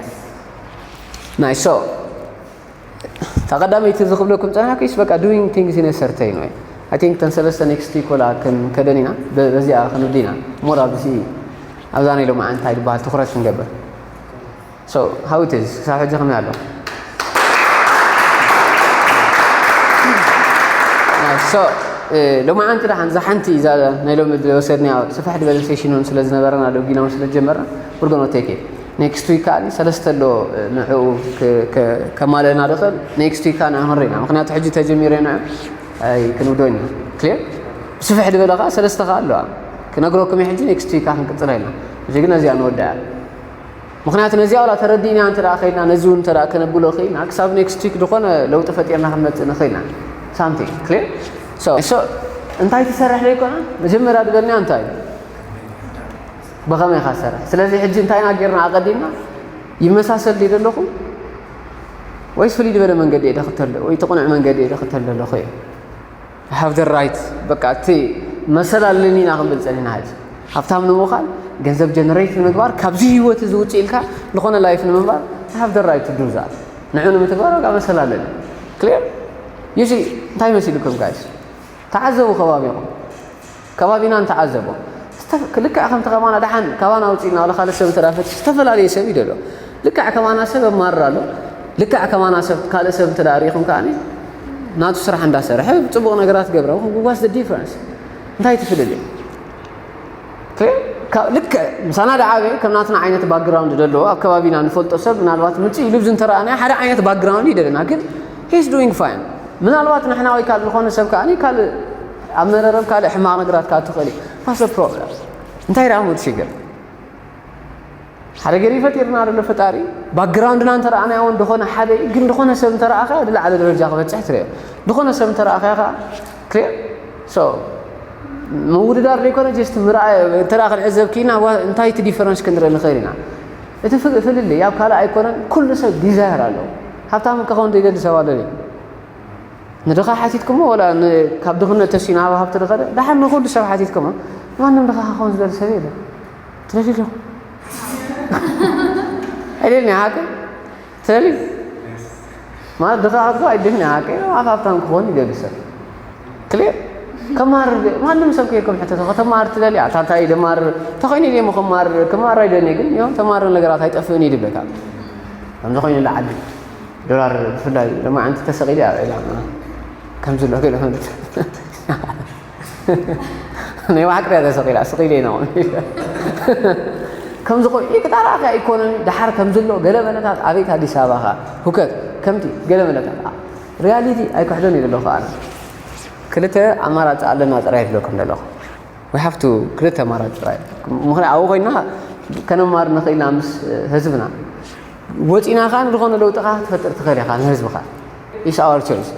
ናይ so እታ ቀዳመይቲ እዚ ክብለኩም ፀናሕኩስ በቃ doing things in a certain way I think ተን ሰለስተ next week ወላ ክንከደን ኢና በዚኣ ክንውዲ ኢና more ኣብዚ ኣብዛ ናይ ሎማዓንቲ እንታይ ዝበሃል ትኹረት ክንገብር So how it is ክሳብ ሕጂ ከመይ ኣሎ? ሎማዓንቲ ደሓን እዛ ሓንቲ እዛ ናይ ሎሚ ዝወሰድናዮ ስፍሕ ዝበለ ሴሽን እውን ስለ ዝነበረና ደጊና እውን ስለ ዝጀመርና we're gonna take it next week ከዓ ሰለስተ ኣሎ ንዕኡ ከማልእና ዝኽእል next week ከዓ ንዕኡ ክንርኢ ኢና ምክንያቱ ሕጂ ተጀሚሩ ንዑ ኣይክንውዶ ኢና ክሊር ስፍሕ ዝበለ ከዓ ሰለስተ ከዓ ኣለዋ ክነግረኩም ሕጂ next week ከዓ ክንቅፅላ ኢና እዚ ግን ነዚኣ ንወድኣ ምኽንያቱ ነዚኣ ዋላ ተረዲእና እንተ ደኣ ኸይድና ነዚ እውን እንተ ደኣ ከነብሎ ኸይድና ክሳብ next week ዝኾነ ለውጢ ፈጢርና ክንመጽእ ንኽእል ኢና something clear so so እንታይ ትሰርሕ ዘይኮነ መጀመርያ ዝበልናዮ እንታይ ብኸመይ ኢኻ ትሰርሕ ስለዚ ሕጂ እንታይ ኢና ጌርና ኣቐዲምና ይመሳሰል ድዩ ዘለኹ ወይስ ፍልይ ዝበለ መንገዲ እየ ደኽተል ወይ ትቕኑዕ መንገዲ እየ ደኽተል ዘለኹ እየ have the right በቃ እቲ መሰል ኣለኒ ኢና ክንብል ጸኒና ሕጂ ሃብታም ንምዃን ገንዘብ ጀነሬት ንምግባር ካብዚ ህይወት እዚ ውፅእ ኢልካ ዝኾነ ላይፍ ንምንባር have the right to do that ንዑ ንምትግባር በቃ መሰል ኣለኒ clear you see እንታይ መሲልኩም guys ተዓዘቡ ከባቢኹም ከባቢና ንተዓዘቦ ልክዕ ከምቲ ከማና ደሓን ካባና ውፅእና ወላ ካልእ ሰብ እንተዳፈት ዝተፈላለየ ሰብ እዩ ደሎ ልክዕ ከማና ሰብ ኣማርር ኣሎ ልክዕ ከማና ሰብ ካልእ ሰብ እንተ ርኢኹም ከዓ ናቱ ስራሕ እንዳሰርሐ ፅቡቕ ነገራት ገብረ was the difference እንታይ ትፍልል ልክዕ ምሳና ደዓበ ከም ናትና ዓይነት ባክግራውንድ ደለዎ ኣብ ከባቢና ንፈልጦ ሰብ ምናልባት ምፅእ ኢሉ ብዝንተረኣናዮ ሓደ ዓይነት ባክግራውንድ ይደለና ግን he's doing fine ምናልባት ንሕና ወይ ካልእ ዝኾነ ሰብ ከዓ ካልእ ኣብ መረረብ ካልእ ሕማቕ ነገራት ከዓ ትኽእል እዩ was the problem እንታይ ደኣ ሞት ሽግር ሓደ ገሪ ፈጢርና ዘሎ ፈጣሪ ባክግራውንድና እንተረኣናዮ እውን ዝኾነ ሓደ እዩ ግን ዝኾነ ሰብ እንተረኣኸ ዝለዓለ ደረጃ ክበፅሕ ትሪኦ ዝኾነ ሰብ እንተረኣኸ ከዓ ክሊር ምውድዳር ዘይኮነ ጀስት ምርኣይ እንተ ክንዕዘብ ክኢልና እንታይ እቲ ዲፈረንስ ክንርኢ ንኽእል ኢና እቲ ፍልልይ ኣብ ካልእ ኣይኮነን ኩሉ ሰብ ዲዛየር ኣለዎ ሃብታም ክኸውን ዘይደሊ ሰብ ኣሎ ንድኻ ሓቲትኩሞ ወላ ካብ ድኽነት ተሲኡ ናብ ሃብቲ ዝኸደ ደሓር ንኹሉ ሰብ ሓቲትኩሞ ማንም ድኻ ክኸውን ዝደሊ ሰብ የለ ትደሊ ዲኹም ኣይደልን ሓቂ ትደሊ ማለት ድኻ ክትኮ ኣይደልን ሓቂ ኣብ ሃብታም ክኸውን ይደሊ ሰብ ክሊር ከማር ማንም ሰብ ከይኩም ሕተቶ ከተማር ትደሊ ኣታ እንታይ ደማር ተኾይኑ ኢለ ሞ ከማር ከማር ኣይደልኒ ግን ዮም ተማር ነገራት ኣይጠፍእን ይድብለካ ከምዚ ኮይኑ ለዓሊ ዶላር ብፍላይ ሎማዓንቲ ተሰቒለ እያ ኢላ ከም ዘሎ ገለ ማለት ናይ ባሕቂ እያ ተሰቒላ ስቒለ ኢና ከምዚ ኮይኑ ይቅጣራካ ኢኮኖሚ ደሓር ከም ዘሎ ገለ መለታት ኣቤት ኣዲስ ኣበባ ካ ሁከት ከምቲ ገለ መለታት ሪያሊቲ ኣይክሕዶን እዩ ዘለኹ ኣነ ክልተ ኣማራፂ ኣለና ጥራይ ይብለኩም ዘለኹ we have to ክልተ ኣማራፂ ጥራይ ምኽንያት ኣብኡ ኮይና ከነማር ንኽእልና ምስ ህዝብና ወፂና ከዓ ንዝኾነ ለውጢ ከዓ ትፈጥር ትኽእል ኢኻ ንህዝብኻ is our choice